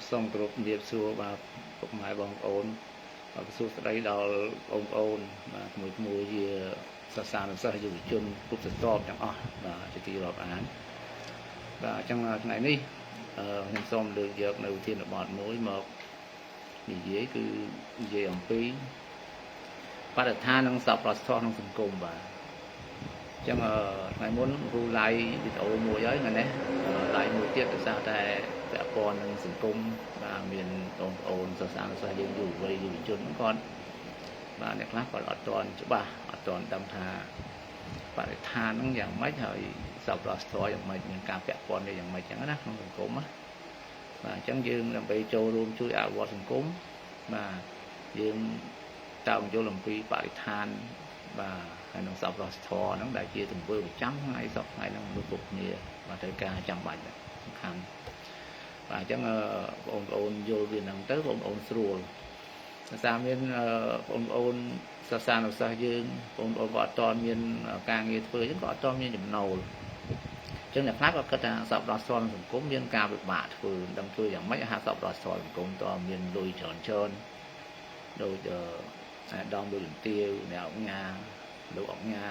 សូមគោរពជំរាបសួរបាទពុកម៉ែបងប្អូនបាទសួស្តីដល់បងប្អូនបាទក្មួយៗជាសិស្សានុសិស្សយុវជនគ្រប់ស្រទាប់ទាំងអស់បាទជាទីរាប់អានបាទអញ្ចឹងថ្ងៃនេះខ្ញុំសូមលើកយកនៅវិធានបទមួយមកនិយាយគឺនិយាយអំពីបរិស្ថាននិងសប្បុរសធម៌ក្នុងសង្គមបាទអញ្ចឹងថ្ងៃមុនគ្រូ live វីដេអូមួយហើយថ្ងៃនេះ live មួយទៀតដោយសារតែពាក់ព័ន្ធនឹងសង្គមបាទមានបងប្អូនសិស្សានុសិស្សយើងយុវវ័យយុវជនគាត់បាទអ្នកខ្លះគាត់អត់ទាន់ច្បាស់អត់ទាន់ដឹងថាបរិស្ថានហ្នឹងយ៉ាងម៉េចហើយសប្បុរសធម៌យ៉ាងម៉េចមានការពាក់ព័ន្ធនេះយ៉ាងម៉េចចឹងណាក្នុងសង្គមណាបាទអញ្ចឹងយើងដើម្បីចូលរួមជួយអភិវឌ្ឍសង្គមបាទយើងតើយល់អំពីបរិស្ថានបាទហើយនឹងសប្បុរសធម៌ហ្នឹងដែលជាទង្វើប្រចាំថ្ងៃសប្តាហ៍ថ្ងៃហ្នឹងមនុស្សគ្រប់គ្នាបាទត្រូវការចាំបាច់សំខាន់បាទអញ្ចឹងបងប្អូនយល់វាហ្នឹងទៅបងប្អូនស្រួលដោយសារមានបងប្អូនសិស្សានុសិស្សយើងបងប្អូនក៏អត់ទាន់មានការងារធ្វើអញ្ចឹងក៏អត់ទាន់មានចំណូលអញ្ចឹងអ្នកខ្លះក៏គិតថាសប្បុរសធម៌សង្គមមានការពិបាកធ្វើមិនដឹងធ្វើយ៉ាងម៉េចហាសប្បុរសធម៌សង្គមតើមានលុយច្រើនច្រើនដូចអាដាមដូចជំទាវអ្នកអង្គញាលោកអង្គញា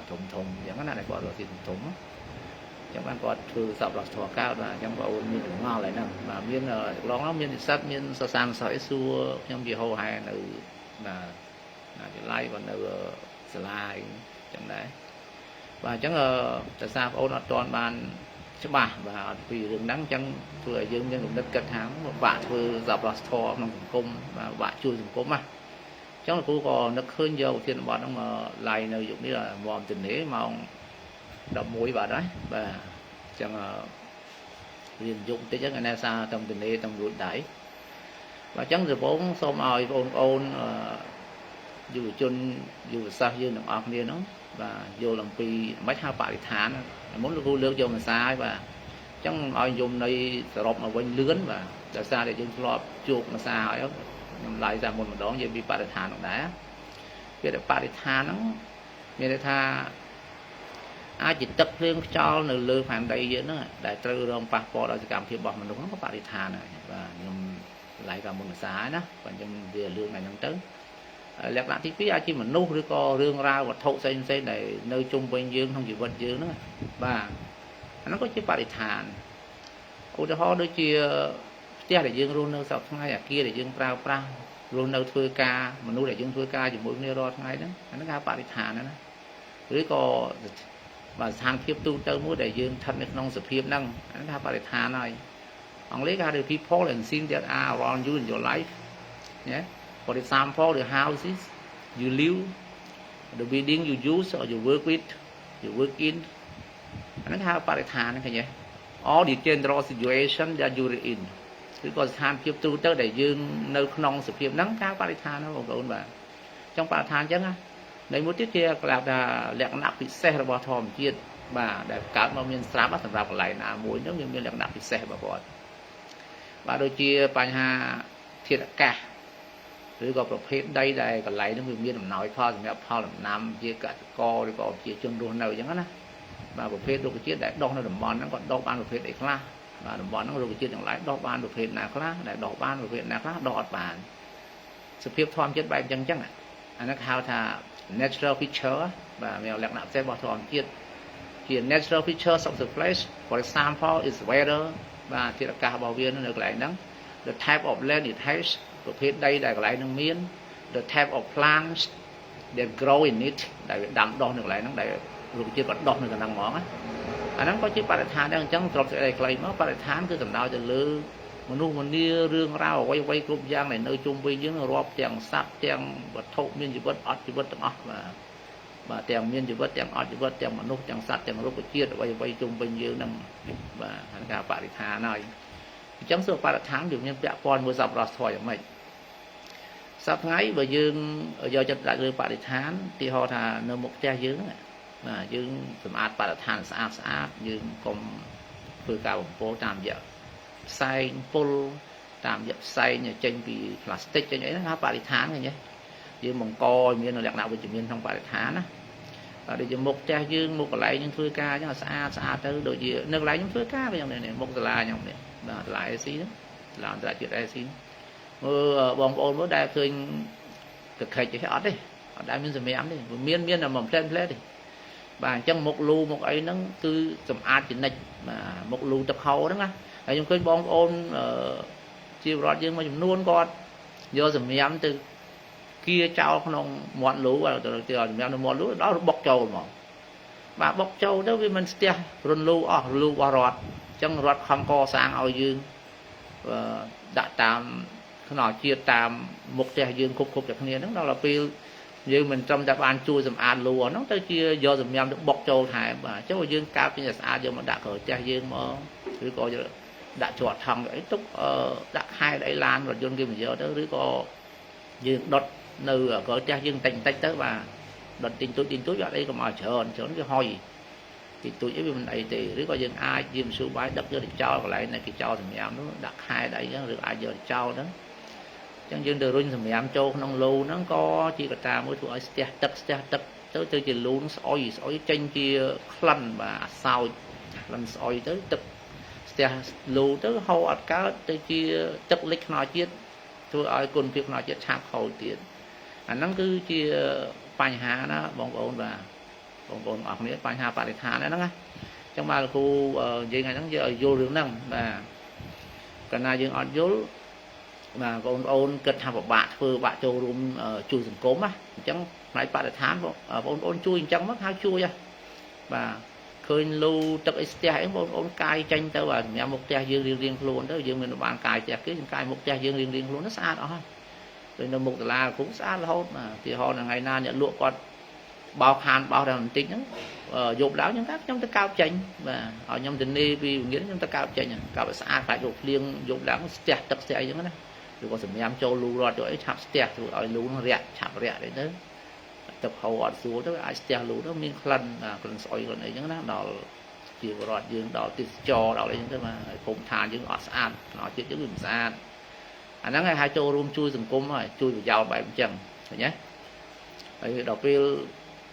ធំធំអញ្ចឹងណាដែលគាត់រកស៊ីធំធំអញ្ចឹងបានគាត់ធ្វើសប្បុរសធម៌កើតបាទអញ្ចឹងបងអូនមានចម្ងល់ហើយហ្នឹងបាទមានកន្លងនោះមាននិស្សិតមានសិស្សានុសិស្សអីសួរខ្ញុំជាហោហែនៅបាទវិល័យគាត់នៅសាលាអីអញ្ចឹងដែរបាទអញ្ចឹងតើសារបងអូនអត់ទាន់បានច្បាស់បាទអត់ពីរឿងហ្នឹងអញ្ចឹងធ្វើឲ្យយើងមានគំនិតគិតថាបាក់ធ្វើសប្បុរសធម៌ក្នុងសង្គមបាទបាក់ជួយសង្គមណាអញ្ចឹងលោកគ្រូក៏នឹកឃើញយកវិធានបទហ្នឹងមកឡាយនៅយុគនេះមទនេម៉ោង11បាទហើយបាទអញ្ចឹងរៀនយប់បន្តិចហ្នឹងឯសារតំទនេតំរួចដៃបាទអញ្ចឹងដំបូងសូមឲ្យបងប្អូនយុវជនយុវសិស្សយើងទាំងអស់គ្នាហ្នឹងបាទយល់អំពីមិនហៅបរិស្ថានមុនលោកគ្រូលើកយកភាសាហើយបាទអញ្ចឹងឲ្យយមនៃសរុបមកវិញលឿនបាទដោយសារតែយើងធ្លាប់ជួបភាសាហើយខ្ញុំឡាយសារមុនម្ដងនិយាយពីបរិស្ថានហ្នឹងដែរវាតែបរិស្ថានហ្នឹងមានន័យថាអាចជាទឹកភ្លៀងខ្យល់នៅលើផែនដីយើងហ្នឹងដែលត្រូវរងប៉ះពាល់ដោយសកម្មភាពរបស់មនុស្សហ្នឹងក៏បរិស្ថានហើយបាទខ្ញុំឡាយកាមុនភាសាណាបាទខ្ញុំវាលឿនថ្ងៃហ្នឹងទៅលក្ខណៈទី2អាចជាមនុស្សឬក៏រឿងរ៉ាវវត្ថុផ្សេងផ្សេងដែលនៅជុំវិញយើងក្នុងជីវិតយើងហ្នឹងបាទអាហ្នឹងក៏ជាបរិស្ថានឧទាហរណ៍ដូចជាផ្ទះដែលយើងរស់នៅសប្តាហ៍ថ្ងៃអាគារដែលយើងប្រើប្រាស់រស់នៅធ្វើការមនុស្សដែលយើងធ្វើការជាមួយគ្នារាល់ថ្ងៃហ្នឹងអាហ្នឹងគេហៅបរិស្ថានណាឬក៏បាទស្ថានភាពទូទៅមួយដែលយើងស្ថិតនៅក្នុងសភាពហ្នឹងអាហ្នឹងគេហៅបរិស្ថានហើយអង់គ្លេសគេហៅ the people and things that are around you in your life, yeah. For example, the houses you live, the building you use or you work with, you work in អាហ្នឹងគេហៅបរិស្ថានហ្នឹងឃើញទេ all the general situation that you are in ឬក៏ស្ថានភាពទូទៅដែលយើងនៅក្នុងសភាពហ្នឹងគេហៅបរិស្ថានហ្នឹងបងប្អូនបាទចង់បរិស្ថានអញ្ចឹងណានៃមួយទៀតជាគេហៅថាលក្ខណៈពិសេសរបស់ធម្មជាតិបាទដែលកើតមកមានស្រាប់សម្រាប់កន្លែងណាមួយហ្នឹងវាមានលក្ខណៈពិសេសរបស់គាត់បាទដូចជាបញ្ហាធាតុអាកាសឬក៏ប្រភេទដីដែលកន្លែងហ្នឹងវាមានអំណោយផលសម្រាប់ផលដំណាំជាកសិករឬក៏ជាជនរស់នៅអញ្ចឹងណាបាទប្រភេទរុក្ខជាតិដែលដុះនៅតំបន់ហ្នឹងក៏ដុះបានប្រភេទអីខ្លះបាទតំបន់ហ្នឹងរុក្ខជាតិទាំងឡាយដុះបានប្រភេទណាខ្លះដែលដុះបានប្រភេទណាខ្លះដុះអត់បានសភាពធម្មជាតិបែបអញ្ចឹងអញ្ចឹងអាហ្នឹងគេហៅថា natural feature បាទមានលក្ខណៈពិសេសរបស់ធម្មជាតិជា natural features of the place. For example, is weather បាទធាតុអាកាសរបស់វានៅកន្លែងហ្នឹង the type of land it has ប្រភេទដីដែលកន្លែងហ្នឹងមាន the type of plants that grow in it ដែលវាដាំដុះនៅកន្លែងហ្នឹងដែលរុក្ខជាតិក៏ដុះនៅកណ្ដឹងហ្មងណាអាហ្នឹងក៏ជាបរិស្ថានដែរអញ្ចឹងស្របសេចក្តីខ្លីមកបរិស្ថានគឺសំដៅទៅលើមនុស្សម្នារឿងរ៉ាវអ្វីអ្វីគ្រប់យ៉ាងដែលនៅជុំវិញយើងរាប់ទាំងសត្វទាំងវត្ថុមានជីវិតអត់ជីវិតទាំងអស់បាទបាទទាំងមានជីវិតទាំងអត់ជីវិតទាំងមនុស្សទាំងសត្វទាំងរុក្ខជាតិអ្វីអ្វីជុំវិញយើងហ្នឹងបាទហ្នឹងការបរិស្ថានហើយអញ្ចឹងសួរបរិស្ថានវាមានពាក់ព័ន្ធមួយសប្បុរសធម៌យ៉ាងម៉េចសប្តាហ៍ថ្ងៃបើយើងយកចិត្តដាក់លើបរិស្ថានទីហោថានៅមុខផ្ទះយើងបាទយើងសម្អាតបរិស្ថានស្អាតស្អាតយើងកុំធ្វើការបំពុលតាមរយៈផ្សែងពុលតាមរយៈផ្សែងចេញពីផ្លាស្ទិកចេញអីហ្នឹងហៅបរិស្ថានឃើញទេយើងបង្កឲ្យមានលក្ខណៈវិជ្ជមានក្នុងបរិស្ថានណាបាទដូចជាមុខផ្ទះយើងមុខកន្លែងយើងធ្វើការអញ្ចឹងស្អាតស្អាតទៅដូចជានៅកន្លែងខ្ញុំធ្វើការក៏យ៉ាងនេះមុខសាលាខ្ញុំនេះបាទសាលា AC ហ្នឹង សាលាអន្តរជាតិ IC មើលបងប្អូនមើលដែលឃើញកខិចអីអត់ទេអត់ដែលមានសម្រាមទេមានមានតែមួយផ្លែផ្លែទេបាទអញ្ចឹងមុខលូមុខអីហ្នឹងគឺសម្អាតជានិច្ចបាទមុខលូទឹកហូរហ្នឹងណាហើយខ្ញុំឃើញបងប្អូនជារដ្ឋយើងមួយចំនួនគាត់យកសម្រាមទៅគៀចោលក្នុងមាត់លូទៅសម្រាមនៅមាត់លូដល់បុកចូលហ្មងបាទបុកចូលទៅវាមិនស្ទះរំលូអស់លូរបស់រដ្ឋអញ្ចឹងរដ្ឋខំកសាងឲ្យយើងដាក់តាមខ្នល់ជាតិតាមមុខផ្ទះយើងគ្រប់គ្រប់តែគ្នាហ្នឹងដល់ទៅពេលយើងមិនត្រឹមតែបានជួយសម្អាតលូហ្នឹងទៅជាយកសម្រាមទៅបុកចូលថែមបាទអញ្ចឹងយើងកើបពីស្អាតយកមកដាក់ក្រោយផ្ទះយើងមកឬក៏ដាក់ច្រកថង់អីទុកដាក់ខែអីឡានរថយន្តគេមកយកទៅឬក៏យើងដុតនៅក្រោយផ្ទះយើងតិចតិចទៅបាទដុតទិញទូចទិញទូចអត់អីក៏មកច្រើនច្រើនវាហុយទីទូចអីវាមិនអីទេឬក៏យើងអាចយាមស៊ូបាយដឹកយកទៅចោលកន្លែងដែលគេចោលសម្រាមនោះដាក់ខែអីចឹងឬអាចយកទៅចោលហ្នឹងចឹងយើងទៅរុញសម្រាមចូលក្នុងលូហ្នឹងក៏ជាកត្តាមួយធ្វើឲ្យស្ទះទឹកស្ទះទឹកទៅទៅជាលូនឹងស្អុយស្អុយចេញជាក្លិនបាទអាសោចក្លិនស្អុយទៅទឹកស្ទះលូទៅហូរអត់កើតទៅជាទឹកលិចខ្នល់ជាតិធ្វើឲ្យគុណភាពខ្នល់ជាតិឆាប់ខូចទៀតអាហ្នឹងគឺជាបញ្ហាណាបងប្អូនបាទបងប្អូនអរគ្នាបញ្ហាបរិស្ថានហ្នឹងណាចឹងបាទលោកគ្រូនិយាយថ្ងៃហ្នឹងយើងឲ្យយល់រឿងហ្នឹងបាទកាលណាយើងអត់យល់បាទបងប្អូនគិតថាពិបាកធ្វើបាក់ចូលរួមជួយសង្គមណាអញ្ចឹងផ្នែកបរិស្ថានបងប្អូនជួយអញ្ចឹងមកហៅជួយហ៎បាទឃើញលូទឹកអីស្ទះអីបងប្អូនកាយចេញទៅបាទសម្រាប់មុខផ្ទះយើងរៀងរៀងខ្លួនទៅយើងមានបានកាយផ្ទះគេយើងកាយមុខផ្ទះយើងរៀងរៀងខ្លួនទៅស្អាតអស់ហើយដូចនៅមុខសាលាគ្រូស្អាតរហូតបាទទីហោថ្ងៃណាអ្នកលក់គាត់បោកខានបោកដល់បន្តិចហ្នឹងយប់ឡើងខ្ញុំថាខ្ញុំទៅកោបចេញបាទឲ្យខ្ញុំទៅនីពីវិញ្ញាណខ្ញុំទៅកោបចេញកោបឲ្យស្អាតខ្លាចលោកភ្លៀងយប់ឡើងស្ទះទឹកស្ទះអីចឹងណាឬក៏សម្រាមចូលលូរត់ចូលអីឆាប់ស្ទះធ្វើឲ្យលូនឹងរាក់ឆាប់រាក់ទៅទឹកហូរអត់ស្រួលទៅអាចស្ទះលូទៅមានក្លិនក្លិនស្អុយក្លិនអីចឹងណាដល់ជាបរដ្ឋយើងដល់ទេសចរដល់អីចឹងទៅបាទភូមិឋានយើងអត់ស្អាតអត់ជាតិយើងវាមិនស្អាតអាហ្នឹងគេហៅចូលរួមជួយសង្គមហើយជួយប្រយោជន៍បែបអញ្ចឹងឃើញទេហើយដល់ពេល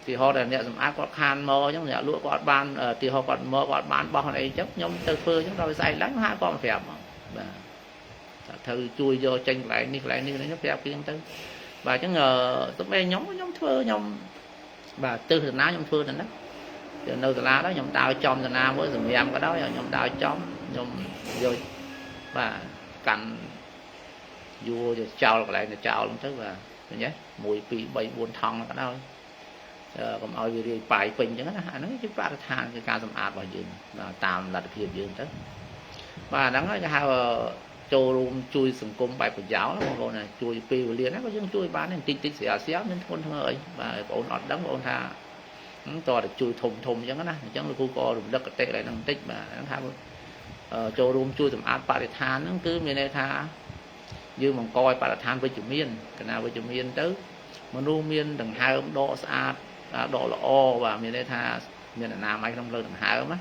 ទីហោដែលអ្នកសម្អាតគាត់ខានមកអញ្ចឹងអ្នកលក់គាត់បានទីហោគាត់មកគាត់បានបោះអីអញ្ចឹងខ្ញុំទៅធ្វើអញ្ចឹងដល់ស្អែកឡើងហៅគាត់មកប្រាប់មកបាទថាត្រូវជួយយកចេញកន្លែងនេះកន្លែងនេះខ្ញុំប្រាប់គេអញ្ចឹងទៅបាទអញ្ចឹងទៅពេលខ្ញុំធ្វើខ្ញុំបាទទិសតាណាខ្ញុំធ្វើទៅណាទៅនៅសាលាដែរខ្ញុំដើរចំតាណាមួយសម្រាមក៏ដោយខ្ញុំដើរចំខ្ញុំយកបាទកាន់យួរយកចោលកន្លែងទៅចោលហ្នឹងទៅបាទឃើញទេ1 2 3 4ថង់ក៏ដោយកុំឲ្យវារាយប៉ាយពេញអញ្ចឹងណាអាហ្នឹងជាបរិស្ថានគឺការសម្អាតរបស់យើងតាមលទ្ធភាពយើងទៅបាទហ្នឹងហើយគេហៅចូលរួមជួយសង្គមបែបប្រយោជន៍បងប្អូនណាជួយពេលវេលាណាក៏យើងជួយបានបន្តិចតិចស្រាលស្រាលមានធ្ងន់ធ្ងរអីបាទបងប្អូនអត់ដឹងបងប្អូនថាតើតែជួយធំធំអញ្ចឹងណាអញ្ចឹងលោកគ្រូក៏រំលឹកកតិឡើងហ្នឹងបន្តិចបាទហ្នឹងថាចូលរួមជួយសម្អាតបរិស្ថានហ្នឹងគឺមានន័យថាយើងបង្កឲ្យបរិស្ថានវិជ្ជមានកណាវិជ្ជមានទៅមនុស្សមានដង្ហើមដកស្អាតដកល្អបាទមានន័យថាមានអនាម័យក្នុងផ្លូវដង្ហើមណា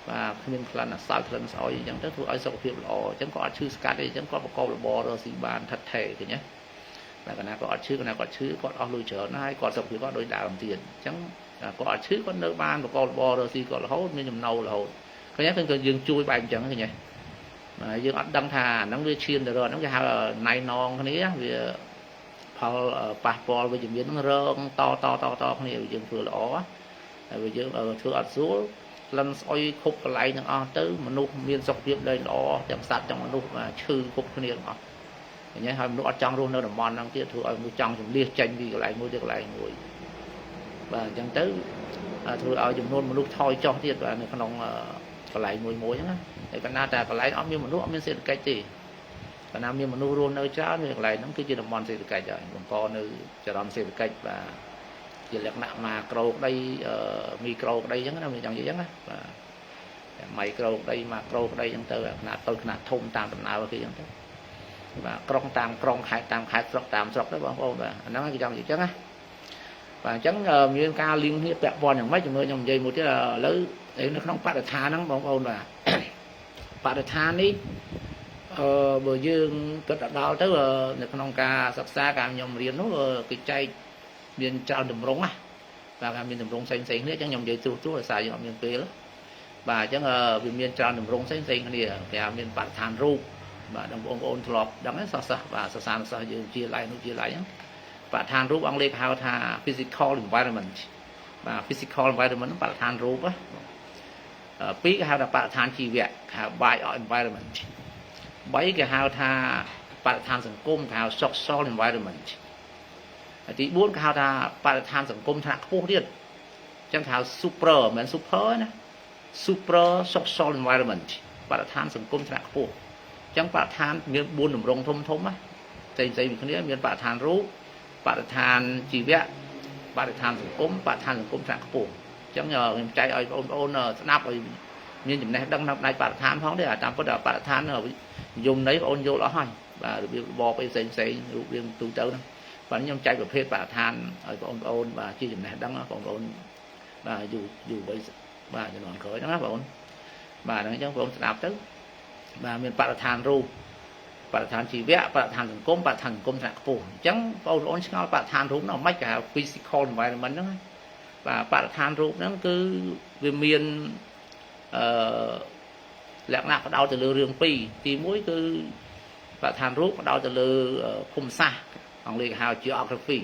បាទគ្មានក្លិនអសោចក្លិនស្អុយអញ្ចឹងទៅធ្វើឲ្យសុខភាពល្អអញ្ចឹងក៏អត់ឈឺស្កាត់ទេអញ្ចឹងគាត់ប្រកបរបររកស៊ីបានថិតថេរឃើញទេតែកាលណាគាត់អត់ឈឺកាលណាគាត់ឈឺគាត់អស់លុយច្រើនណាស់ហើយគាត់សុខភាពគាត់ដូចដើមទៀតអញ្ចឹងគាត់អត់ឈឺគាត់នៅបានប្រកបរបររកស៊ីគាត់រហូតមានចំណូលរហូតឃើញទេគឺយើងជួយបែបអញ្ចឹងឃើញទេបាទយើងអត់ដឹងថាអាហ្នឹងវាឈានទៅរកហ្នឹងគេហៅណៃនងគ្នាវាផលប៉ះពាល់វិជ្ជមានហ្នឹងរងតតតតគ្នាយើងធ្វើល្អហើយវាយើងធ្វើអត់ស្រួលក្លិនស្អុយគ្រប់កន្លែងទាំងអស់ទៅមនុស្សមានសុខភាពលែងល្អទាំងសត្វទាំងមនុស្សបាទឈឺគ្រប់គ្នាទាំងអស់ឃើញទេហើយមនុស្សអត់ចង់រស់នៅតំបន់ហ្នឹងទៀតធ្វើឲ្យមនុស្សចង់ជំលះចេញពីកន្លែងមួយទៅកន្លែងមួយបាទអញ្ចឹងទៅធ្វើឲ្យចំនួនមនុស្សថយចុះទៀតបាទនៅក្នុងកន្លែងមួយមួយហ្នឹងណាតែកាលណាតែកន្លែងអត់មានមនុស្សអត់មានសេដ្ឋកិច្ចទេកាលណាមានមនុស្សរស់នៅច្រើនវាកន្លែងហ្នឹងគឺជាតំបន់សេដ្ឋកិច្ចហើយបង្កនៅចរន្តសេដ្ឋកិច្ចបាទជាលក្ខណៈម៉ាក្រូក្តីមីក្រូក្តីអញ្ចឹងណាមានចង់និយាយអញ្ចឹងណាបាទមីក្រូក្តីម៉ាក្រូក្តីអញ្ចឹងទៅຂະຫນាតតូចຂະຫນាតធំតាមដំណើរគេអញ្ចឹងទៅបាទក្រុងតាមក្រុងខេត្តតាមខេត្តស្រុកតាមស្រុកទៅបងប្អូនបាទអាហ្នឹងគេចង់និយាយអញ្ចឹងណាបាទអញ្ចឹងមានការលីងគ្នាពាក់ព័ន្ធយ៉ាងម៉េចជំរឿខ្ញុំនិយាយមួយទៀតឥឡូវនៅក្នុងបរិស្ថានហ្នឹងបងប្អូនបាទបរិស្ថាននេះបើយើងគិតដល់ទៅនៅក្នុងការសិក្សាការខ្ញុំរៀននោះគេចែកមានច្រើនទម្រង់ណាបាទគេមានទម្រង់ផ្សេងផ្សេងគ្នាអញ្ចឹងខ្ញុំនិយាយត្រួសត្រាសដោយសារយើងអត់មានពេលបាទអញ្ចឹងវាមានច្រើនទម្រង់ផ្សេងផ្សេងគ្នាគេហៅមានបរិស្ថានរូប បាទបងប្អូនធ្លាប់ដឹងសិស្សសិស្សបាទសិស្សានុសិស្សយើងជាឡៃនោះជាឡៃហ្នឹងបរិស្ថានរូបអង់គ្លេសគេហៅថា physical environment បាទ physical environment បរិស្ថានរូបពីរគេហៅថាបរិស្ថានជីវៈគេហៅ bio environment 3គេហៅថាបរិស្ថានសង្គមគេហៅ social environment ហើយទី4គេហៅថាបរិស្ថានសង្គមថ្នាក់ខ្ពស់ទៀតអញ្ចឹងគេហៅ super មិនមែន super ណា super social environment បរិស្ថានសង្គមថ្នាក់ខ្ពស់អញ្ចឹងបរិស្ថានមាន4ទម្រង់ធំធំណាផ្សេងផ្សេងពីគ្នាមានបរិស្ថានរូបបរិស្ថានជីវៈបរិស្ថានសង្គមបរិស្ថានសង្គមថ្នាក់ខ្ពស់អញ្ចឹងខ្ញុំចែកឲ្យបងប្អូនស្ដាប់ឲ្យមានចំណេះដឹងក្នុងផ្នែកបរិស្ថានផងទេតាមពិតបរិស្ថានយមន័យបងអូនយល់អស់ហើយបាទរបៀបរបបអីផ្សេងផ្សេងរូបរាងទូទៅហ្នឹងបាទខ្ញុំចែកប្រភេទបរិស្ថានឲ្យបងប្អូនបាទជាចំណេះដឹងបងប្អូនបាទយូរយូរវ័យបាទជំនាន់ក្រោយហ្នឹងណាបងប្អូនបាទហ្នឹងអញ្ចឹងបងប្អូនស្ដាប់ទៅបាទមានបរិស្ថានរូបបរិស្ថានជីវៈបរិស្ថានសង្គមបរិស្ថានសង្គមថ្នាក់ខ្ពស់អញ្ចឹងបងប្អូនឆ្ងល់បរិស្ថានរូបហ្នឹងមិនគេហៅ physical environment ហ្នឹងបាទបរិស្ថានរូបហ្នឹងគឺវាមានអឺលក្ខណៈផ្ដោតទៅលើរឿងពីរទី1គឺបរិស្ថានរូបផ្ដោតទៅលើភូមិសាស្ត្រអង់គ្លេសគេហៅ geography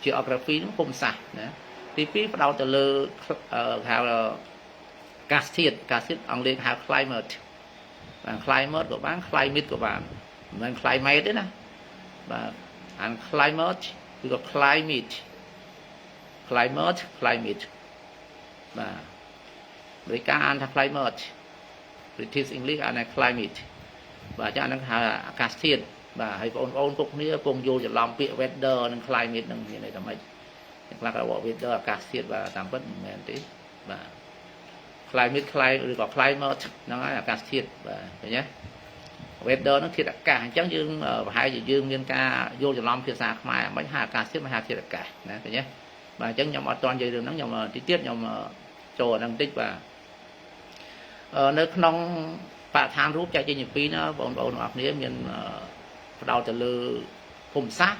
geography ហ្នឹងភូមិសាស្ត្រណាទី2ផ្ដោតទៅលើគេហៅអាកាសធាតុអាកាសធាតុអង់គ្លេសហៅ climate បាទ climate ក៏បាន climate ក៏បានមិនមែន climate ទេណាបាទអាន climate ឬក៏ climate climate climate បាទអាមេរិកអានថា climate British English អានថា climate បាទចាហ្នឹងហៅអាកាសធាតុបាទហើយបងប្អូនគ្រប់គ្នាពងយល់ច្រឡំពាក្យ weather និង climate ហ្នឹងមានន័យថាម៉េចខ្លះគេថា weather អាកាសធាតុបាទតាមពិតមិនមែនទេបាទ climate climate ឬក៏ climate ហ្នឹងហើយអាកាសធាតុបាទឃើញទេ weather ហ្នឹងធាតុអាកាសអញ្ចឹងយើងប្រហែលជាយើងមានការយល់ច្រឡំភាសាខ្មែរមិនហៅអាកាសធាតុមិនហៅធាតុអាកាសណាឃើញទេបាទអញ្ចឹងខ្ញុំអត់ទាន់និយាយរឿងហ្នឹងខ្ញុំតិចទៀតខ្ញុំចូលអាហ្នឹងតិចបាទនៅក្នុងបរិស្ថានរូបចែកចេញជាពីរណាបងប្អូនទាំងអស់គ្នាមានផ្ដោតទៅលើភូមិសាស្ត្រ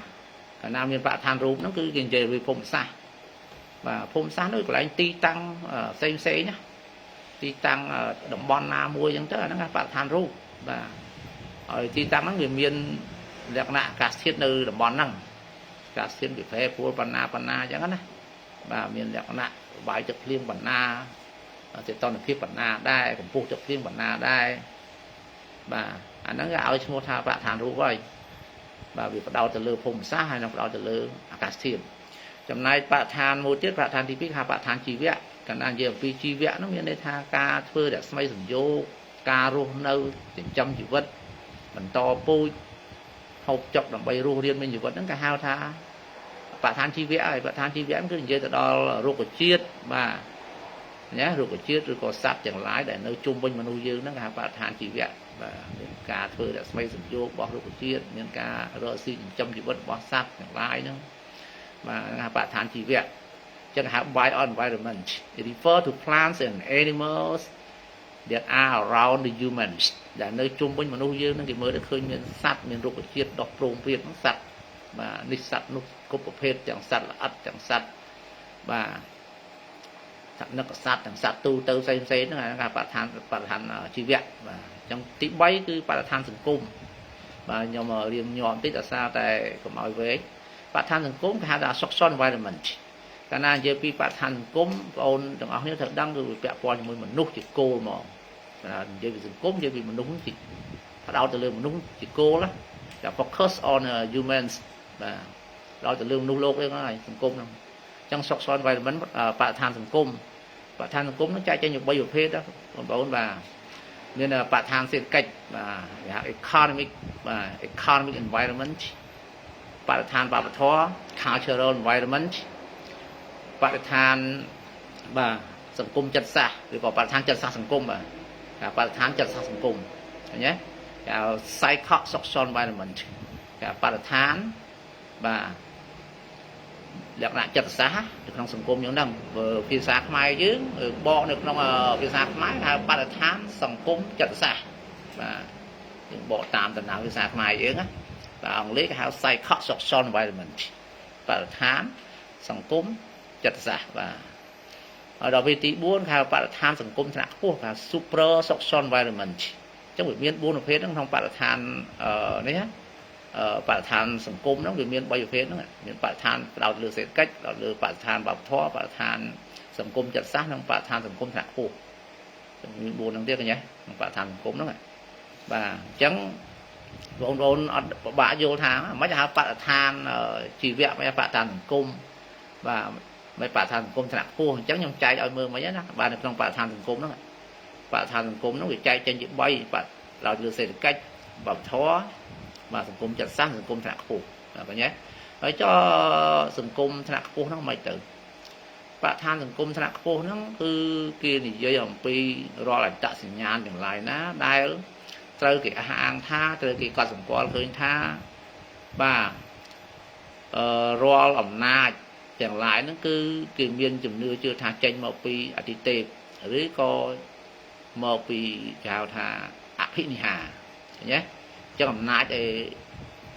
កាលណាមានបរិស្ថានរូបហ្នឹងគឺគេនិយាយពីភូមិសាស្ត្របាទភូមិសាស្ត្រនោះកន្លែងទីតាំងផ្សេងផ្សេងណាទីតាំងតំបន់ណាមួយអញ្ចឹងទៅអាហ្នឹងបរិស្ថានរូបបាទហើយទីតាំងហ្នឹងវាមានលក្ខណៈអាកាសធាតុនៅតំបន់ហ្នឹងអាកាសធាតុវាប្រែប្រួលបណ្ណាបណ្ណាអញ្ចឹងណាបាទមានលក្ខណៈបាយទឹកភ្លៀងបណ្ណាសីតុណ្ហភាពបណ្ណាដែរកម្ពស់ទឹកភ្លៀងបណ្ណាដែរបាទអាហ្នឹងគេឲ្យឈ្មោះថាបរិស្ថានរូបហើយបាទវាផ្ដោតទៅលើភូមិសាស្ត្រហើយនិងផ្ដោតទៅលើអាកាសធាតុចំណែកបរិស្ថានមួយទៀតបរិស្ថានទី2គេហៅបរិស្ថានជីវៈកាលណានិយាយអំពីជីវៈហ្នឹងមានន័យថាការធ្វើរស្មីសំយោគការរស់នៅចិញ្ចឹមជីវិតបន្តពូជហូបចុកដើម្បីរស់រានមានជីវិតហ្នឹងគេហៅថាបរិស្ថានជីវៈហើយបរិស្ថានជីវៈគឺនិយាយទៅដល់រុក្ខជាតិបាទណារុក្ខជាតិឬក៏សត្វទាំងឡាយដែលនៅជុំវិញមនុស្សយើងហ្នឹងគេហៅបរិស្ថានជីវៈបាទមានការធ្វើរស្មីសំយោគរបស់រុក្ខជាតិមានការរកស៊ីចិញ្ចឹមជីវិតរបស់សត្វទាំងឡាយហ្នឹងបាទគេហៅបរិស្ថានជីវៈចឹងហៅ bio environment. It refer to plants and animals that are around the humans ដែលនៅជុំវិញមនុស្សយើងហ្នឹងគេមើលទៅឃើញមានសត្វមានរុក្ខជាតិដុះព្រោងព្រាតហ្នឹងសត្វបាទនេះសត្វនោះគ្រប់ប្រភេទទាំងសត្វល្អិតទាំងសត្វបាទសត្វនឹកសត្វទាំងសត្វទូទៅផ្សេងផ្សេងហ្នឹងគេបរិស្ថានបរិស្ថានជីវៈបាទអញ្ចឹងទី3គឺបរិស្ថានសង្គមបាទខ្ញុំរៀនញោមតិចអាសាតែកុំឲ្យវែងបរិស្ថានសង្គមគេហៅថា social environment កាលណានិយាយពីបរិស្ថានសង្គមបងអូនទាំងអស់គ្នាត្រូវដឹងគឺវាពាក់ព័ន្ធជាមួយមនុស្សជាគោលហ្មងកាលណានិយាយពីសង្គមនិយាយពីមនុស្សជាផ្ដោតទៅលើមនុស្សជាគោលណាតែ focus on humans បាទផ្ដោតទៅលើមនុស្សលោកហ្នឹងហើយសង្គមហ្នឹងអញ្ចឹង social environment បរិស្ថានសង្គមបរិស្ថានសង្គមហ្នឹងចែកចេញជា3ប្រភេទបងប្អូនបាទមានបរិស្ថានសេដ្ឋកិច្ចបាទគេហៅ economic បាទ economic environment បរិស្ថានវប្បធម៌ cultural environment បរិស្ថានបាទសង្គមចិត្តសាស្ត្រឬក៏បរិស្ថានចិត្តសាស្ត្រសង្គមបាទការបរិស្ថានចិត្តសាស្ត្រសង្គមឃើញទេគេហៅ psycho social environment ការបរិស្ថានបាទលក្ខណៈចិត្តសាស្ត្រនៅក្នុងសង្គមយ៉ាងហ្នឹងបើភាសាខ្មែរយើងបកនៅក្នុងភាសាខ្មែរហៅបរិស្ថានសង្គមចិត្តសាស្ត្របាទយើងបកតាមដំណើរភាសាខ្មែរយើងណាបាទអង់គ្លេសគេហៅ psycho social environment បរិស្ថានសង្គមចិត្តសាស្ត្របាទហើយដល់ពេលទី4គេហៅបរិស្ថានសង្គមថ្នាក់ខ្ពស់គេហៅ super social environment ចឹងវាមាន4ប្រភេទហ្នឹងក្នុងបរិស្ថាននេះណាបរិស្ថានសង្គមហ្នឹងវាមាន3ប្រភេទហ្នឹងមានបរិស្ថានផ្ដោតលើសេដ្ឋកិច្ចផ្ដោតលើបរិស្ថានវប្បធម៌បរិស្ថានសង្គមចិត្តសាស្ត្រនិងបរិស្ថានសង្គមថ្នាក់ខ្ពស់មាន4ហ្នឹងទៀតកញ្ញាក្នុងបរិស្ថានសង្គមហ្នឹងបាទអញ្ចឹងបងប្អូនអត់ពិបាកយល់ថាមិនហៅបរិស្ថានជីវៈមិនបរិស្ថានសង្គមបាទមិនបរិស្ថានសង្គមថ្នាក់ខ្ពស់អញ្ចឹងខ្ញុំចែកឲ្យមើលមិនណាបាទនៅក្នុងបរិស្ថានសង្គមហ្នឹងបរិស្ថានសង្គមហ្នឹងវាចែកចេញជា3បាទដោយលើសេដ្ឋកិច្ចវប្បធម៌បាទសង្គមចិត្តសាស្ត្រសង្គមថ្នាក់ខ្ពស់បាទកញ្ញាហើយចសង្គមថ្នាក់ខ្ពស់ហ្នឹងមិនទៅបរិស្ថានសង្គមថ្នាក់ខ្ពស់ហ្នឹងគឺគេនិយាយអំពីរាល់អត្តសញ្ញាណទាំងឡាយណាដែលត្រូវគេអះអាងថាត្រូវគេកត់សម្គាល់ឃើញថាបាទអឺរាល់អំណាចទាំងឡាយហ្នឹងគឺគេមានជំនឿជឿថាចេញមកពីអតិទេពឬក៏មកពីគេហៅថាអភិនិហាឃើញទេអញ្ចឹងអំណាចឯ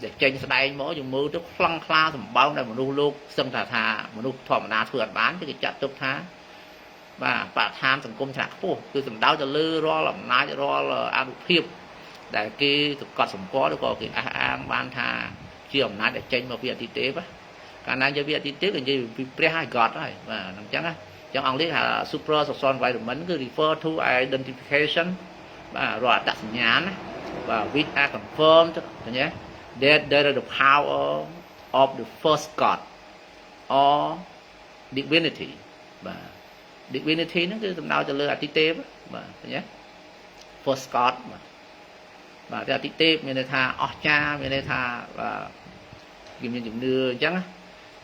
ដែលចេញស្ដែងមកយើងមើលទៅខ្លាំងក្លាសម្បើមដែលមនុស្សលោកសឹងថាថាមនុស្សធម្មតាធ្វើអត់បានគេចាត់ទុកថាបាទបរិស្ថានសង្គមថ្នាក់ខ្ពស់គឺសំដៅទៅលើរាល់អំណាចរាល់អនុភាពដែលគេសង្កត់សម្គាល់ឬក៏គេអះអាងបានថាជាអំណាចដែលចេញមកពីអតិទេពកាលណានិយាយពីអតិទេពគេនិយាយពីព្រះហើយ God ហើយបាទអញ្ចឹងណាចឹងអង់គ្លេសថា super social environment គឺ refer to identification បាទរាល់អត្តសញ្ញាណណាបាទ which are confirmed ឃើញទេ that there is the power of the first god or divinity បាទ divinity ហ្នឹងគឺសំដៅទៅលើអតិទេពបាទឃើញទេ first god បាទបាទតែអតិទេពមានន័យថាអស្ចារ្យមានន័យថាបាទគេមានជំនឿអញ្ចឹង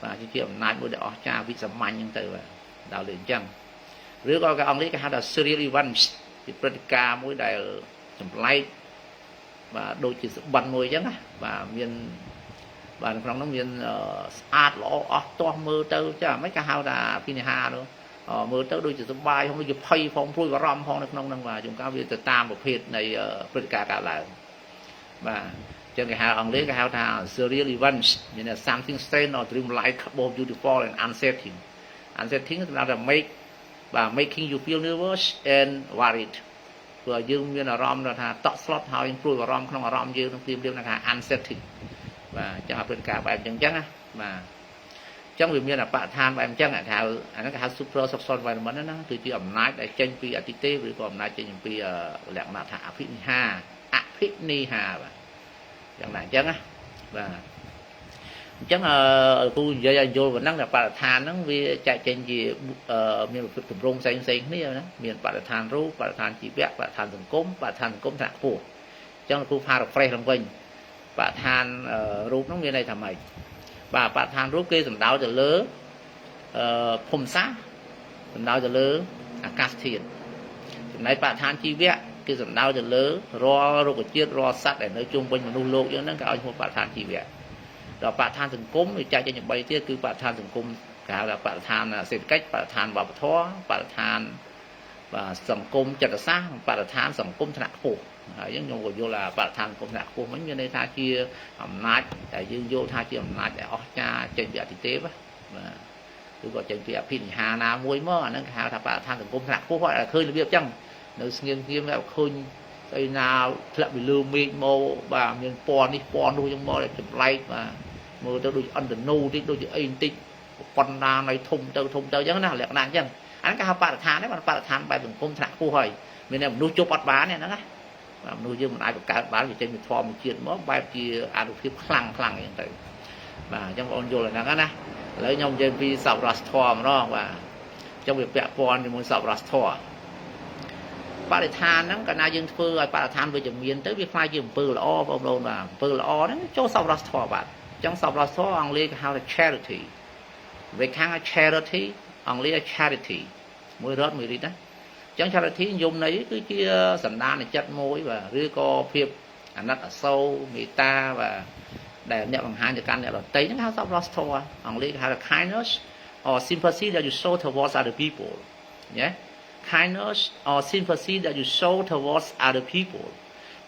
បាទជាអំណាចមួយដែលអស្ចារ្យវិសាមញ្ញអញ្ចឹងទៅបាទដល់លើអញ្ចឹងឬក៏គេអង់គ្លេសគេហៅថា surreal events ជាព្រឹត្តិការណ៍មួយដែលចម្លែកបាទដូចជាស្បិនមួយអញ្ចឹងណាបាទមានបាទក្នុងនោះមានស្អាតល្អអស់ទាស់មើលទៅចាមិនគេហៅថាពិនិហានោះមើលទៅដូចជាសបាយផងដូចជាភ័យផងព្រួយបារម្ភផងនៅក្នុងហ្នឹងបាទជួនកាលវាទៅតាមប្រភេទនៃព្រឹត្តិការណ៍កើតឡើងបាទចឹងគេហៅអង់គ្លេសគេហៅថា surreal events មាន something strange or dreamlike, both beautiful and unsettling. Unsettling សម្រាប់តែ make បាទ making you feel nervous and worried ព្រោះយើងមានអារម្មណ៍ថាតក់ស្លុតហើយព្រួយបារម្ភក្នុងអារម្មណ៍យើងនឹងភ្លាមៗថា unsettling បាទអញ្ចឹងអព្រឹត្តិការណ៍បែបអញ្ចឹងអញ្ចឹងណាបាទអញ្ចឹងវាមានអបឋានបែបអញ្ចឹងគេហៅអាហ្នឹងគេហៅ super social environment ហ្នឹងគឺជាអំណាចដែលចេញពីអតិទេពឬក៏អំណាចចេញពីលក្ខណៈថាអភិនិហាអភិនិហាបាទយ៉ាងណាអញ្ចឹងណាបាទអញ្ចឹងអឺគ្រូនិយាយឲ្យយល់ប៉ុណ្ណឹងថាបរិស្ថានហ្នឹងវាចែកចេញជាមានប្រភេទទម្រង់ផ្សេងផ្សេងគ្នាណាមានបរិស្ថានរូបបរិស្ថានជីវៈបរិស្ថានសង្គមបរិស្ថានសង្គមថ្នាក់ខ្ពស់អញ្ចឹងគ្រូ paraphrase ឡើងវិញបរិស្ថានរូបហ្នឹងមានន័យថាម៉េចបាទបរិស្ថានរូបគេសំដៅទៅលើអឺភូមិសាស្ត្រសំដៅទៅលើអាកាសធាតុចំណែកបរិស្ថានជីវៈគឺសំដៅទៅលើរាល់រុក្ខជាតិរាល់សត្វដែលនៅជុំវិញមនុស្សលោកយើងហ្នឹងគេឲ្យឈ្មោះបរិស្ថានជីវៈដល់បរិស្ថានសង្គមវាចែកចេញជា3ទៀតគឺបរិស្ថានសង្គមគេហៅថាបរិស្ថានសេដ្ឋកិច្ចបរិស្ថានវប្បធម៌បរិស្ថានបាទសង្គមចិត្តសាស្ត្របរិស្ថានសង្គមថ្នាក់ខ្ពស់ហើយយើងខ្ញុំក៏យល់ថាបរិស្ថានសង្គមថ្នាក់ខ្ពស់មិញមានន័យថាជាអំណាចដែលយើងយល់ថាជាអំណាចដែលអស្ចារ្យចេញពីអតិទេពបាទឬក៏ចេញពីអភិនិហាណាមួយមកអាហ្នឹងគេហៅថាបរិស្ថានសង្គមថ្នាក់ខ្ពស់គាត់ឃើញរបៀបអញ្ចឹងនៅស្ងៀមស្ងៀមឃើញស្អីណាធ្លាក់ពីលើមេឃមកបាទមានពណ៌នេះពណ៌នោះអញ្ចឹងមកចម្លែកបាទមើលទៅដូចអន្តនូតិចដូចជាអីបន្តិចប៉ុណ្ណានៃធំទៅធំទៅអញ្ចឹងណាលក្ខណៈអញ្ចឹងអាហ្នឹងគេហៅបរិស្ថានហ្នឹងបរិស្ថានបែបសង្គមថ្នាក់ខ្ពស់ហើយមានតែមនុស្សជប់អត់បានទេហ្នឹងណាបាទមនុស្សយើងមិនអាចបង្កើតបានវាចេញពីធម្មជាតិមកបែបជាអនុភាពខ្លាំងខ្លាំងអញ្ចឹងទៅបាទអញ្ចឹងបងប្អូនយល់អាហ្នឹងណាឥឡូវខ្ញុំនិយាយពីសប្បុរសធម៌ម្ដងបាទអញ្ចឹងវាពាក់ព័ន្ធជាមួយសប្បុរសធម៌បរិស្ថានហ្នឹងកាលណាយើងធ្វើឲ្យបរិស្ថានវិជ្ជមានទៅវាក្លាយជាអំពើល្អបងប្អូនបាទអំពើល្អហ្នឹងចូលសប្បុរសធម៌បាទអញ្ចឹងសប្បុរសធម៌អង់គ្លេសគេហៅថា charity វាខាង charity អង់គ្លេស charity មួយរត់មួយរីតណាអញ្ចឹង charity និយមន័យគឺជាសន្តានចិត្តមួយបាទឬក៏ភាពអាណិតអាសូរមេត្តាបាទដែលអ្នកបង្ហាញទៅកាន់អ្នកដទៃហ្នឹងហៅសប្បុរសធម៌អង់គ្លេសគេហៅថា kindness or sympathy that you show towards other people ញ៉េ kindness or sympathy that you show towards other people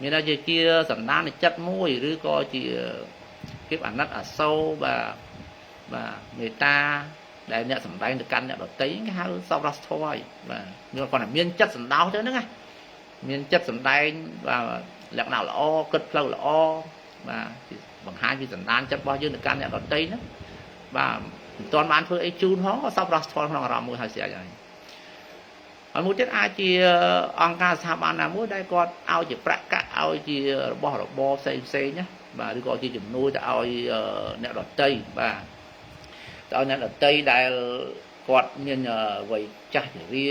មានន័យជាសន្តានចិត្តមួយឬក៏ជាភាពអាណិតអាសូរបាទបាទមេត្តាដែលអ្នកសំដែងទៅកាន់អ្នកដទៃគេហៅសប្បុរសធម៌ហើយបាទមានគាត់តែមានចិត្តសន្តោសទៅហ្នឹងណា មានចិត្តសម្ដែងបាទលក្ខណៈល្អគិតផ្លូវល្អបាទបង្ហាញពីសន្តានចិត្តរបស់យើងទៅកាន់អ្នកដទៃហ្នឹងបាទមិនទាន់បានធ្វើអីជូនផងក៏សប្បុរសធម៌ក្នុងអារម្មណ៍មួយហើយស្រាប់ហើយហើយមួយទៀតអាចជាអង្គការស្ថាប័នណាមួយដែលគាត់ឲ្យជាប្រាក់កាក់ឲ្យជារបស់របរផ្សេងផ្សេងណាបាទឬក៏ជាជំនួយទៅឲ្យអ្នកដទៃបាទទៅឲ្យអ្នកដទៃដែលគាត់មានវ័យចាស់ជរា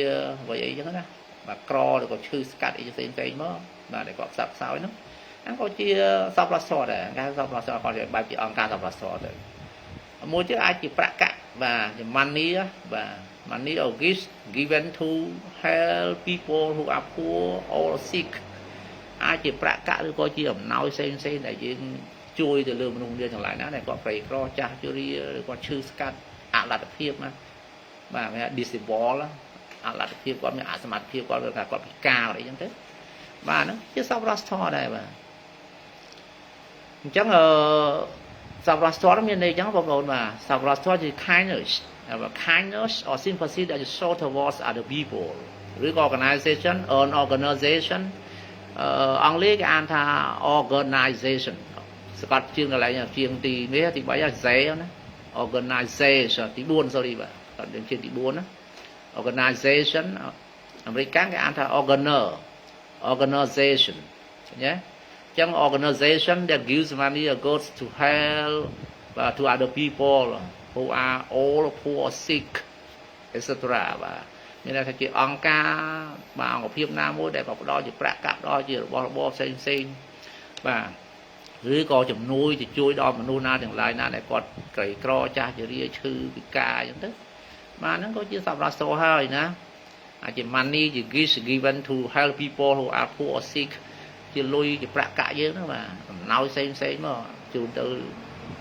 វ័យអីចឹងណាបាទក្រឬក៏ឈឺស្កាត់អីផ្សេងផ្សេងមកបាទដែលគាត់ផ្សព្វផ្សោយហ្នឹងហ្នឹងក៏ជាសប្បុរសធម៌ដែរគេសប្បុរសធម៌គាត់បែបជាអង្គការសប្បុរសធម៌ទៅមួយទៀតអាចជាប្រាក់កាក់បាទជា money បាទ money or gifts given to help people who are poor or sick អាចជាប្រាក់កាក់ឬក៏ជាអំណោយផ្សេងផ្សេងដែលយើងជួយទៅលើមនុស្សនាទាំងឡាយណាដែលគាត់ក្រីក្រចាស់ជរាឬគាត់ឈឺស្កាត់អលទ្ធភាពណាបាទគេ disable អលទ្ធភាពគាត់មានអសមត្ថភាពគាត់ថាគាត់ពិការអីចឹងទៅបាទហ្នឹងជាសប្បុរសធម៌ដែរបាទអញ្ចឹងអឺសប្បុរសធម៌មានន័យអញ្ចឹងបងប្អូនបាទសប្បុរសធម៌ជា kindness kindness or sympathy that is shown towards other people ឬក៏ organization an organization អឺអង់គ្លេសគេអានថា organization សកត់ជាងកន្លែងជាងទីនេះទី3 Z ណា organization ទី4 sorry បាទគាត់ជាងទី4ណា organization អាមេរិកគេអានថា organization ណាចឹង organization that gives money or goods to help to other people who are old, poor, sick, etc. បាទមានន័យថាជាអង្គការបាទអង្គភាពណាមួយដែលក៏ផ្ដល់ជាប្រាក់កាក់ផ្ដល់ជារបស់របរផ្សេងផ្សេងបាទឬក៏ជំនួយទៅជួយដល់មនុស្សណាទាំងឡាយណាដែលគាត់ក្រីក្រចាស់ជរាឈឺពិការអញ្ចឹងទៅបាទហ្នឹងក៏ជាសប្បុរសធម៌ហើយណាអាចជា money ជា gift given to help people who are poor or sick ជាលុយជាប្រាក់កាក់យើងហ្នឹងបាទអំណោយផ្សេងផ្សេងមកជូនទៅ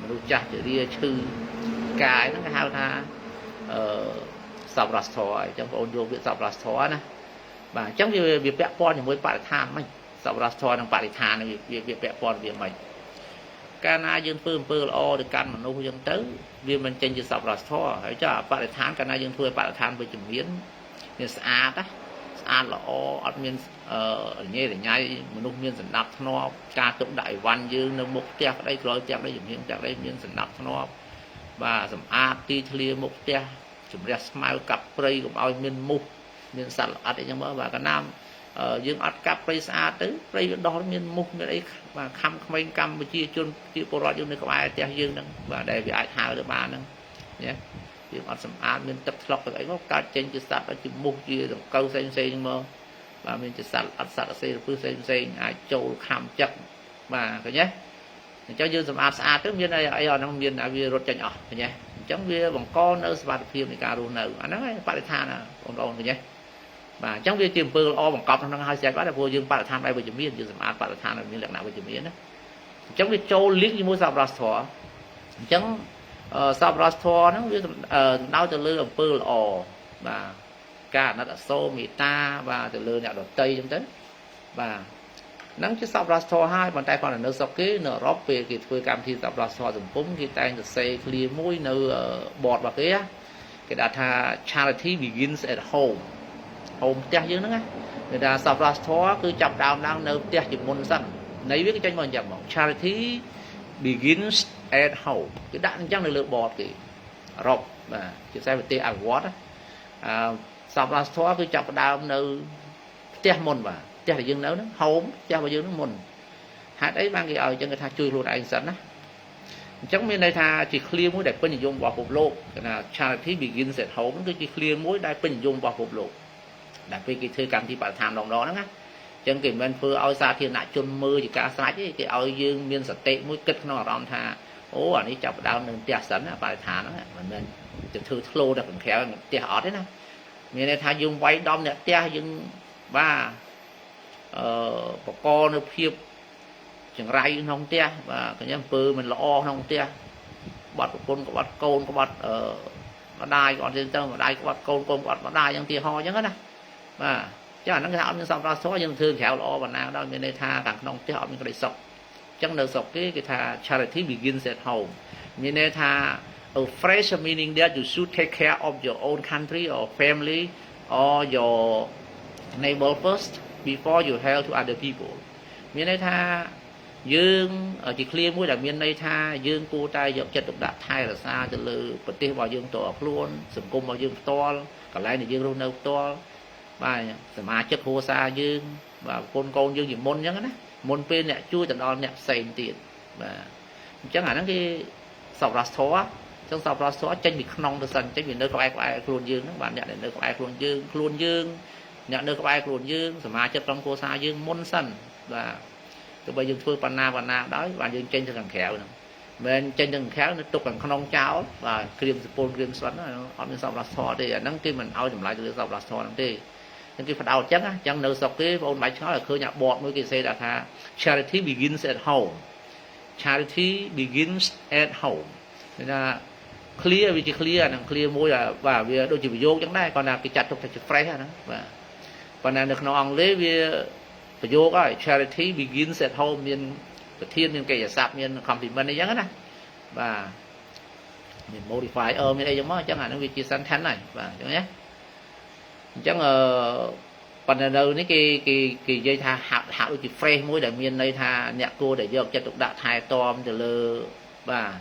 មនុស្សចាស់ជរាឈឺកាយហ្នឹងគេហៅថាអឺសប្បុរសធម៌អញ្ចឹងបងអូនយកវាសប្បុរសធម៌ណាបាទអញ្ចឹងវាវាពាក់ព័ន្ធជាមួយបរិស្ថានមិនសប្បុរសធម៌និងបរិស្ថានវាវាពាក់ព័ន្ធវាមិនកាលណាយើងធ្វើអំពើល្អទៅកាន់មនុស្សអញ្ចឹងទៅវាមិនចេញជាសប្បុរសធម៌ហើយចុះបរិស្ថានកាលណាយើងធ្វើឲ្យបរិស្ថានវិជ្ជមានមានស្អាតណាស្អាតល្អអត់មានអឺញ៉េរញ៉ៃមនុស្សមានសណ្ដាប់ធ្នាប់ការទុកដាក់អីវ៉ាន់យើងនៅមុខផ្ទះក្តីក្រោយផ្ទះក្តីជំនាញផ្ទះក្តីមានសណ្ដាប់ធ្នាប់បាទសម្អាតទីធ្លាមុខផ្ទះជំរះស្មៅកាប់ព្រៃកុំឲ្យមានមូសមានសត្វល្អិតអីចឹងមកបាទកាលណាយើងអត់កាប់ព្រៃស្អាតទៅព្រៃវាដោះមានមូសមានអីបាទខំក្មេងកម្ពុជាជនជាពលរដ្ឋយើងនៅក្បែរផ្ទះយើងហ្នឹងបាទដែលវាអាចហើរទៅបានហ្នឹងណាយើងអត់សម្អាតមានទឹកថ្លុកទឹកអីមកកើតចេញជាសត្វជាមូសជាដង្កូវផ្សេងផ្សេងមកបាទមានជាសត្វអត់សត្វអសេរពឹសផ្សេងផ្សេងអាចចូលខំចឹកបាទឃើញទេអញ្ចឹងយើងសម្អាតស្អាតទៅមានអីអីអត់ហ្នឹងមានវារត់ចេញអស់ឃើញទេអញ្ចឹងវាបង្កនៅសុវត្ថិភាពនៃការរស់នៅអាហ្នឹងឯងបរិស្ថានបងប្អូនឃើញទេបាទអញ្ចឹងវាជាអំពើល្អបង្កប់ក្នុងហ្នឹងហើយស្រាប់បាត់ព្រោះយើងបរិស្ថានបែបវិជ្ជមានយើងសម្អាតបរិស្ថានឲ្យមានលក្ខណៈវិជ្ជមានណាអញ្ចឹងវាចូលលីកជាមួយសប្បុរសធម៌អញ្ចឹងសប្បុរសធម៌ហ្នឹងវាសំដៅទៅលើអំពើល្អបាទការអាណិតអាសូរមេត្តាបាទទៅលើអ្នកដទៃអញ្ចឹងទៅបាទហ្នឹងជាសប្បុរសធម៌ហើយប៉ុន្តែគាត់នៅស្រុកគេនៅអឺរ៉ុបពេលគេធ្វើកម្មវិធីសប្បុរសធម៌សង្គមគេតែងសរសេរឃ្លាមួយនៅបតរបស់គេគេដាក់ថា "Charity begins at home." Home ផ្ទះយើងហ្នឹងណាគេថាសប្បុរសធម៌គឺចាប់ដើមឡើងនៅផ្ទះជាមុនសិននៃវាគេចេញមកអញ្ចឹងមក "Charity begins at home" គេដាក់អញ្ចឹងនៅលើបតគេអឺរ៉ុបបាទជាពិសេសប្រទេសអភិវឌ្ឍអឺសប្បុរសធម៌គឺចាប់ដើមនៅផ្ទះមុនបាទផ្ទះដែលយើងនៅហ្នឹង home ផ្ទះរបស់យើងហ្នឹងមុនហេតុអីបានគេឲ្យអញ្ចឹងគេថាជួយខ្លួនឯងសិនណាអញ្ចឹងមានន័យថាជាឃ្លាមួយដែលពេញនិយមរបស់ពិភពលោកគេថា "Charity begins at home" គឺជាឃ្លាមួយដែលពេញនិយមរបស់ពិភពលោកដែលពេលគេធ្វើកម្មវិធីបរិស្ថានដងៗហ្នឹងណាអញ្ចឹងគេមិនមែនធ្វើឲ្យសាធារណជនមើលជាការស្រេចទេគេឲ្យយើងមានសតិមួយគិតក្នុងអារម្មណ៍ថាអូអានេះចាប់ដើមនៅផ្ទះសិនណាបរិស្ថានហ្នឹងមិនមែនទៅធ្វើធ្លោដល់ខាងក្រៅផ្ទះអត់ទេណាមានន័យថាយើងវាយដំអ្នកផ្ទះយើងបាទអឺបកនៅភាពចង្រៃក្នុងផ្ទះបាទកញ្ញាអំពើមិនល្អក្នុងផ្ទះបាត់ប្រពន្ធក្បត់កូនក្បត់អឺម្ដាយក៏អត់ទេទៅម្ដាយក្បត់កូនកូនក្បត់ម្ដាយយ៉ាងទីហោអញ្ចឹងណាបាទចឹងអាហ្នឹងគេថាអត់មានសប្បុរសធម៌យើងធ្វើក្រៅល្អបណ្ណាដល់មានន័យថាខាងក្នុងផ្ទះអត់មានក្តីសុខអញ្ចឹងនៅស្រុកគេគេថា "Charity begins at home" មានន័យថា a phrase meaning that you should take care of your own country or family or your neighbor first. before you help to other people មានន័យថាយើងជាឃ្លាមួយដែលមានន័យថាយើងគួរតែយកចិត្តទុកដាក់ថែរក្សាទៅលើប្រទេសរបស់យើងផ្ទាល់ខ្លួនសង្គមរបស់យើងផ្ទាល់កន្លែងដែលយើងរស់នៅផ្ទាល់បាទសមាជិកគ្រួសារយើងបាទប្រពន្ធកូនយើងជាមុនអញ្ចឹងណាមុនពេលអ្នកជួយទៅដល់អ្នកផ្សេងទៀតបាទអញ្ចឹងអាហ្នឹងគេសប្បុរសធម៌អញ្ចឹងសប្បុរសធម៌ចេញពីក្នុងទៅសិនចេញពីនៅក្បែរក្បែរខ្លួនយើងហ្នឹងបាទអ្នកដែលនៅក្បែរខ្លួនយើងខ្លួនយើងអ្នកនៅក្បែរខ្លួនយើងសមាជិកក្រុមគ្រួសារយើងមុនសិនបាទទោះបីយើងធ្វើបណ្ណាបណ្ណាដោយបាទយើងចេញទៅខាងក្រៅហ្នឹងមិនចេញទៅខាងក្រៅនៅទុកខាងក្នុងចោលបាទក្រៀមសពូលក្រៀមស្វិតអត់មានសប្បុរសធម៌ទេអាហ្នឹងគេមិនឲ្យតម្លៃទៅលើសប្បុរសធម៌ហ្នឹងទេហ្នឹងគេផ្ដោតចឹងអញ្ចឹងនៅស្រុកគេបងបាច់ឆ្ងល់ឲ្យឃើញអាបតមួយគេសេថា charity begins at home, charity begins at home មានថា ឃ្លា វាជាឃ្លា អាហ្នឹងឃ្លា មួយបាទវាដូចជាប្រយោគចឹងដែរគាត់ថាគេចាត់ទុកថាជា phrase ហ្នឹងបាទប៉ុន្តែនៅក្នុងអង់គ្លេសវាប្រយោគហើយ charity begins at home មានប្រធានមានកិរិយាសព្ទមាន complement អីចឹងណាបាទមាន modifier មានអីចឹងមកអញ្ចឹងអាហ្នឹងវាជា sentence ហើយបាទអញ្ចឹងណាអញ្ចឹងអឺប៉ុន្តែនៅនេះគេគេគេនិយាយថាហាក់ហាក់ដូចជា phrase មួយដែលមានន័យថាអ្នកគួរតែយកចិត្តទុកដាក់ថែទាំទៅលើបាទ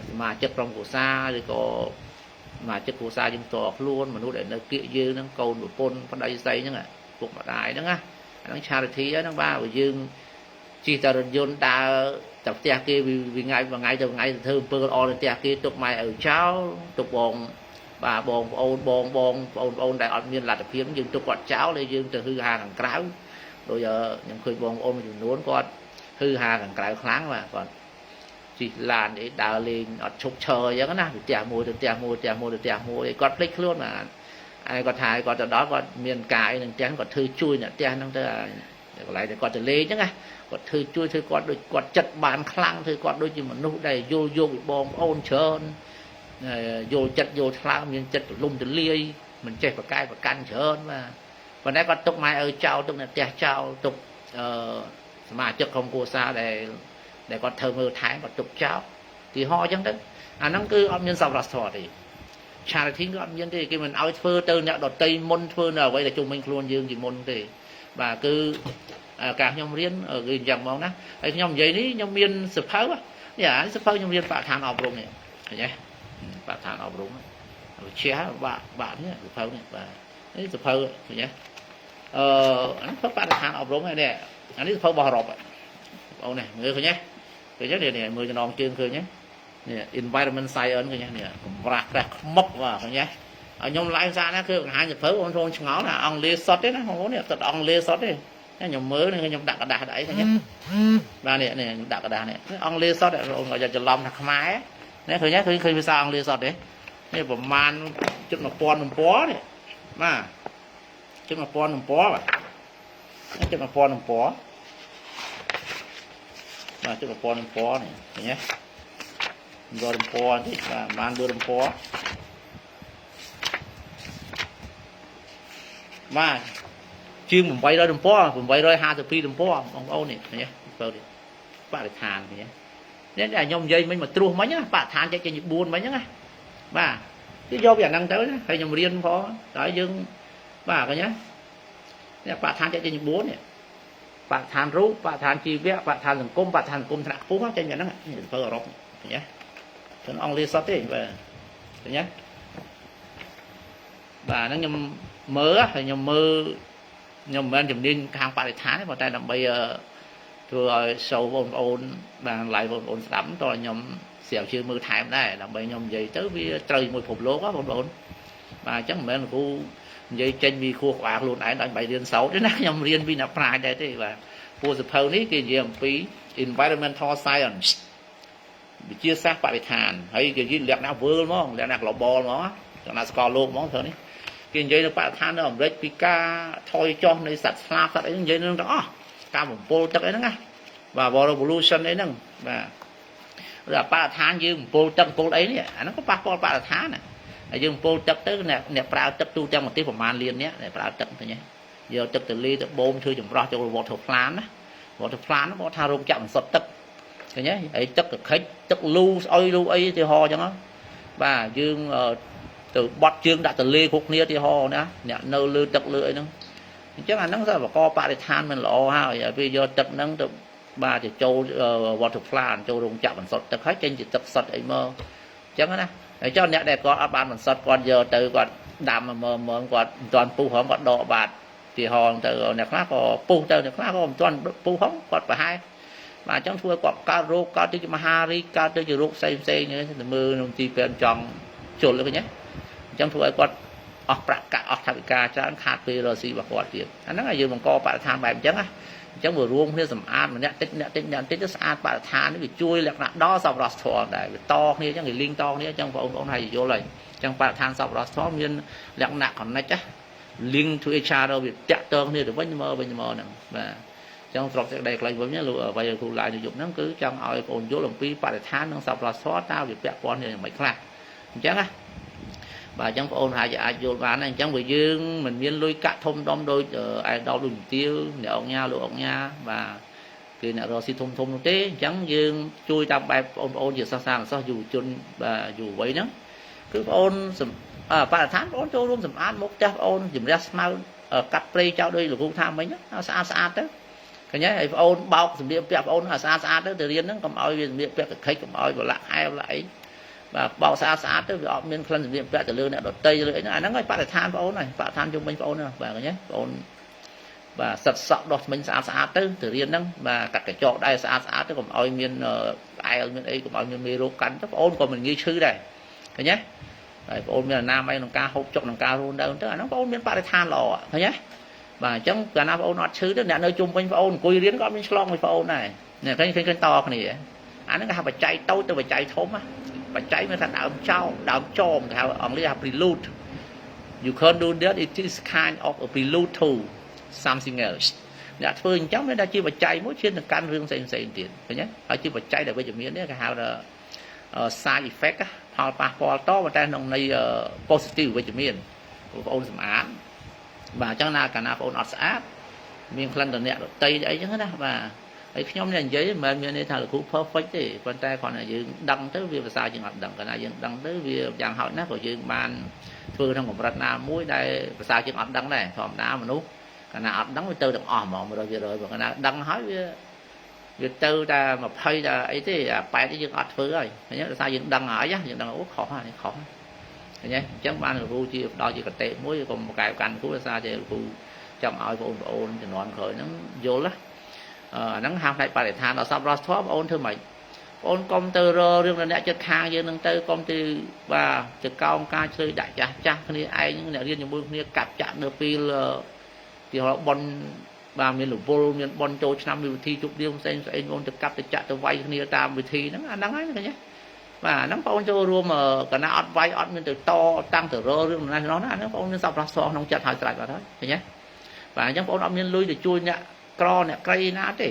សមាជិកក្រុមគ្រួសារឬក៏សមាជិកគ្រួសារយើងផ្ទាល់ខ្លួនមនុស្សដែលនៅគៀកយើងហ្នឹងកូនប្រពន្ធប្តីស្រីហ្នឹងពុកម្ដាយហ្នឹងណាអាហ្នឹង charity ហ្នឹងបាទបើយើងជិះតែរថយន្តដើរទៅផ្ទះគេវាថ្ងៃមួយថ្ងៃទៅថ្ងៃទៅធ្វើអំពើល្អនៅផ្ទះគេទុកម៉ែឪចោលទុកបងបាទបងប្អូនបងបងប្អូនប្អូនដែលអត់មានលទ្ធភាពយើងទុកគាត់ចោលហើយយើងទៅហឺហាខាងក្រៅដូចខ្ញុំឃើញបងប្អូនមួយចំនួនគាត់ហឺហាខាងក្រៅខ្លាំងបាទគាត់ជិះឡានអីដើរលេងអត់ឈប់ឈរអញ្ចឹងណាពីផ្ទះមួយទៅផ្ទះមួយផ្ទះមួយទៅផ្ទះមួយគាត់ភ្លេចខ្លួនបាទហើយគាត់ថាគាត់ទៅដល់គាត់មានការអីនឹងផ្ទះគាត់ធ្វើជួយអ្នកផ្ទះហ្នឹងទៅកន្លែងដែលគាត់ទៅលេងអញ្ចឹងណាគាត់ធ្វើជួយធ្វើគាត់ដូចគាត់ចិត្តបានខ្លាំងធ្វើគាត់ដូចជាមនុស្សដែលយល់យកពីបងប្អូនច្រើនយល់ចិត្តយល់ថ្លើមមានចិត្តទលំទលាយមិនចេះប្រកែប្រកាន់ច្រើនបាទប៉ុន្តែគាត់ទុកម៉ែឪចោលទុកអ្នកផ្ទះចោលទុកអឺសមាជិកក្រុមគ្រួសារដែលដែលគាត់ធ្វើមើលថែគាត់ទុកចោលទីហោអញ្ចឹងទៅអាហ្នឹងគឺអត់មានសប្បុរសធម៌ទេ charity គឺអត់មានទេគេមិនឲ្យធ្វើទៅអ្នកដតីមុនធ្វើនៅអ្វីដែលជុំវិញខ្លួនយើងជាមុនទេបាទគឺការខ្ញុំរៀនគឺអញ្ចឹងហ្មងណាហើយខ្ញុំនិយាយនេះខ្ញុំមានសភៅនេះអាសភៅខ្ញុំរៀនបរិស្ថានអប់រំនេះឃើញទេបរិស្ថានអប់រំវិជ្ជាបាក់បាក់នេះសភៅនេះបាទនេះសភៅឃើញទេអឺអានេះបរិស្ថានអប់រំនេះអានេះសភៅរបស់អឺរ៉ុបបងប្អូននេះមើលឃើញទេឃើញទេនេះមើលចំណងជើងឃើញទេនេះ environment science ឃើញទេនេះកម្រាស់ក្រាស់ខ្មុកបាទឃើញទេឲ្យខ្ញុំឡើងសារណាគឺបង្ហាញសភៅបងប្អូនឆ្ងល់ថាអង់គ្លេសសុទ្ធទេណាបងប្អូននេះសុទ្ធអង់គ្លេសសុទ្ធទេខ្ញុំមើលនេះខ្ញុំដាក់ក្រដាសដាក់អីឃើញទេបាទនេះនេះខ្ញុំដាក់ក្រដាសនេះអង់គ្លេសសុទ្ធបងប្អូនក៏ច្រឡំថាខ្មែរនេះឃើញទេឃើញឃើញភាសាអង់គ្លេសសុទ្ធទេនេះប្រមាណជិត1000ទំព័រនេះបាទជិត1000ទំព័របាទជិត1000ទំព័របាទជិត1000ទំព័រនេះឃើញទេយកទំព័របន្តិចបាទប្រហែល4ទំព័របាទជាង800ទំព័រ852ទំព័របងប្អូននេះឃើញទេបើនេះបរិស្ថានឃើញទេនេះខ្ញុំនិយាយមិញមកត្រួសមិញណាបរិស្ថានចែកចេញជា4មិញហ្នឹងណាបាទគឺយកពីអាហ្នឹងទៅណាហើយខ្ញុំរៀនផងតែយើងបាទឃើញទេនេះបរិស្ថានចែកចេញជា4នេះបរិស្ថានរូបបរិស្ថានជីវៈបរិស្ថានសង្គមបរិស្ថានសង្គមថ្នាក់ខ្ពស់ចេញពីហ្នឹងនេះសភៅអឺរ៉ុបឃើញទេជនអង់គ្លេសសុទ្ធទេបាទឃើញទេបាទហ្នឹងខ្ញុំមើលហើយខ្ញុំមើលខ្ញុំមិនមែនជំនាញខាងបរិស្ថានទេប៉ុន្តែដើម្បីធ្វើឲ្យ show បងប្អូនបាន live បងប្អូនស្ដាប់តោះខ្ញុំស្រាវជ្រាវមើលថែមដែរដើម្បីខ្ញុំនិយាយទៅវាត្រូវជាមួយពិភពលោកហ៎បងប្អូនបាទអញ្ចឹងមិនមែនគ្រូនិយាយចេញពីខួរក្បាលខ្លួនឯងដល់បីរៀនសោតទេណាខ្ញុំរៀនពីអ្នកប្រាជ្ញដែរទេបាទពួកសភៅនេះគេនិយាយអំពី environmental science វិទ្យាសាស្ត្របរិស្ថានហើយគេនិយាយលក្ខណៈ world ហ្មងលក្ខណៈ global ហ្មងលក្ខណៈសកលលោកហ្មងត្រូវនេះគេនិយាយនៅបរិស្ថាននៅអាមេរិកពីការថយចុះនៃសត្វស្លាបសត្វអីនិយាយនឹងទាំងអស់ការបំពុលទឹកអីហ្នឹងណាបាទ water pollution អីហ្នឹងបាទឬបរិស្ថានយើងបំពុលទឹកបំពុលអីនេះអាហ្នឹងក៏ប៉ះពាល់បរិស្ថានណាហើយយើងបំពុលទឹកទៅអ្នកអ្នកប្រើទឹកទូទាំងប្រទេសប្រហែលលានអ្នកអ្នកប្រើទឹកទៅញ៉េយកទឹកទៅលីទៅបូមធ្វើចម្រោះចូល water plant ណា water plant គាត់ថារោងចក្របន្សុទ្ធទឹកឃើញទេហើយទឹកកខិចទឹកលូស្អុយលូអីទីហោអញ្ចឹងបាទយើងទៅបត់ជើងដាក់ទលេគ្រប់គ្នាទីហោណាអ្នកនៅលើទឹកលើអីហ្នឹង អញ្ចឹងអាហ្នឹងសបកបរិស្ថានមិនល្អហើយហើយពេលយកទឹកហ្នឹងទៅបាទទៅចូល water plant ចូលរោងចក្របន្សុទ្ធទឹកហើយចេញជាទឹកសុទ្ធអីមកអញ្ចឹងណាហើយចុះអ្នកដែលគាត់អត់បានបន្សុទ្ធគាត់យកទៅគាត់ដាំមើមើគាត់មិនទាន់ពុះហងគាត់ដកបាត់ទីហងទៅអ្នកខ្លះក៏ពុះទៅអ្នកខ្លះក៏មិនទាន់ពុះហងគាត់ប្រហែលបាទអញ្ចឹងធ្វើគាត់កើតរោគកើតទៅជាមហារីកកើតទៅជារោគផ្សេងផ្សេងទៅមើលក្នុងទីពេទ្យចង់ជុលឃើញទេអញ្ចឹងធ្វើឲ្យគាត់អស់ប្រាក់កាក់អស់ថវិកាច្រើនខាតពេលរកស៊ីរបស់គាត់ទៀតអាហ្នឹងឲ្យយើងបង្កបរិស្ថានបែបអញ្ចឹងណាអញ្ចឹងវារួមគ្នាសម្អាតម្នាក់តិចម្នាក់តិចម្នាក់តិចទៅស្អាតបរិស្ថាននេះវាជួយលក្ខណៈដល់សប្បុរសធម៌ដែរវាតគ្នាអញ្ចឹងវាលីងតគ្នាអញ្ចឹងបងប្អូនហើយយល់ហើយអញ្ចឹងបរិស្ថានសប្បុរសធម៌មានលក្ខណៈ connect ណា link to each other វាតាក់ទងគ្នាទៅវិញមកវិញមកហ្នឹងបាទចឹងស្រុកសេចក្តីខ្លីវិញលោកអ្វីគ្រូឡាយនៅយប់ហ្នឹងគឺចង់ឲ្យបងប្អូនយល់អំពីបរិស្ថាននិងសប្បុរសធម៌តើវាពាក់ព័ន្ធគ្នាយ៉ាងម៉េចខ្លះអញ្ចឹងណាបាទអញ្ចឹងបងប្អូនអាចអាចយល់បានដែរអញ្ចឹងបើយើងមិនមានលុយកាក់ធំដុំដូចអែដល់ដូចទាវអ្នកអង្គញាលោកអង្គញាបាទគឺអ្នករកស៊ីធំធំនោះទេអញ្ចឹងយើងជួយតាមបែបបងប្អូនជាសិស្សានុសិស្សយុវជនបាទយុវវ័យហ្នឹងគឺបងប្អូនបរិស្ថានបងប្អូនចូលរួមសម្អាតមុខផ្ទះបងប្អូនជំរះស្មៅកាត់ព្រៃចោលដោយលោកគ្រូថាមិញស្អាតស្អាតទៅឃើញហើយបងប្អូនបោកសម្លៀកពាក់បងប្អូនស្អាតស្អាតទៅទៅរៀនហ្នឹងកុំឲ្យវាសម្លៀកពាក់កខិចកុំឲ្យប្រឡាក់អែប្រឡាក់អីបាទបោកស្អាតស្អាតទៅវាអត់មានក្លិនសម្លៀកពាក់ទៅលើអ្នកដតីលើអីហ្នឹងអាហ្នឹងហើយបរិស្ថានបងប្អូនហើយបរិស្ថានជុំវិញបងប្អូនបាទឃើញទេបងប្អូនបាទសិតសក់ដោះថ្មិញស្អាតស្អាតទៅទៅរៀនហ្នឹងបាទកាត់កញ្ចក់ដែរស្អាតស្អាតទៅកុំឲ្យមានផ្អែលមានអីកុំឲ្យមានមេរោគកាន់ទៅបងប្អូនក៏មិនងាយឈឺដែរឃើញទេហើយបងប្អូនមានអនាម័យក្នុងការហូបចុកក្នុងការរស់នៅទៅអាហ្នឹងបងប្អូនមានបរិស្ថានល្អឃើញទេបាទអញ្ចឹងកាលណាបងប្អូនអត់ឈឺទៅអ្នកនៅជុំវិញបងប្អូនអង្គុយរៀនក៏អត់មានឆ្លងមួយបងប្អូនដែរនេះឃើញឃើញឃើញតគ្នាអាហ្នឹងគេហៅបច្ច័យតូចទៅបច្ច័យធំណាបច្ច័យមានថាដើមចោដើមចមគេហៅអង់គ្លេសហៅ prelude. You can do that. It is kind of a prelude to something else. អ្នកធ្វើអញ្ចឹងមានថាជាបច្ច័យមួយឈានទៅកាន់រឿងផ្សេងផ្សេងទៀតឃើញទេហើយជាបច្ច័យដែលវិជ្ជមាននេះគេហៅថា side effect ផលប៉ះពាល់តប៉ុន្តែក្នុងន័យ positive វិជ្ជមានបងប្អូនសម្អាតបាទអញ្ចឹងណាកាលណាបងប្អូនអត់ស្អាតមានក្លិនតអ្នកដតីអីចឹងណាបាទហើយខ្ញុំនេះនិយាយមិនមែនមានន័យថាលោកគ្រូ perfect ទេប៉ុន្តែគ្រាន់តែយើងដឹងទៅវាភាសាយើងអត់ដឹងកាលណាយើងដឹងទៅវាយ៉ាងហោចណាស់ក៏យើងបានធ្វើក្នុងកម្រិតណាមួយដែលភាសាយើងអត់ដឹងដែរធម្មតាមនុស្សកាលណាអត់ដឹងវាទៅទាំងអស់ហ្មង100%បើកាលណាដឹងហើយវាវាទៅតែ20តែអីទេអា8នេះយើងអត់ធ្វើហើយឃើញទេដោយសារយើងដឹងហើយយើងដឹងអូខុសហើយខុសឃើញទេអញ្ចឹងបានលោកគ្រូជាផ្ដល់ជាកតិមួយកុំកែកាន់គ្រូដោយសារតែលោកគ្រូចង់ឲ្យបងប្អូនជំនាន់ក្រោយហ្នឹងយល់ណាអាហ្នឹងហាមផ្នែកបរិស្ថានដល់សប្បុរសធម៌បងអូនធ្វើម៉េចបងអូនកុំទៅររឿងអ្នកចិត្តខាងយើងនឹងទៅកុំទៅបាទទៅកោងការឆ្លើយដាក់ចាស់ចាស់គ្នាឯងអ្នករៀនជាមួយគ្នាកាប់ចាក់នៅពេលទីហោប៉ុនបាទមានរវល់មានប៉ុនចូលឆ្នាំមានវិធីជប់លៀងផ្សេងផ្សេងបងទៅកាប់ទៅចាក់ទៅវាយគ្នាតាមវិធីហ្នឹងអាហ្នឹងហើយឃើញទេបាទអាហ្នឹងបងចូលរួមកណាអត់វាយអត់មានទៅតតាំងទៅររឿងណានោះណាអាហ្នឹងបងមានសប្បុរសធម៌ក្នុងចិត្តហើយស្រេចបាត់ហើយឃើញទេបាទអញ្ចឹងបងអត់មានលុយទៅជួយអ្នកក្រអ្នកក្រីណាទេ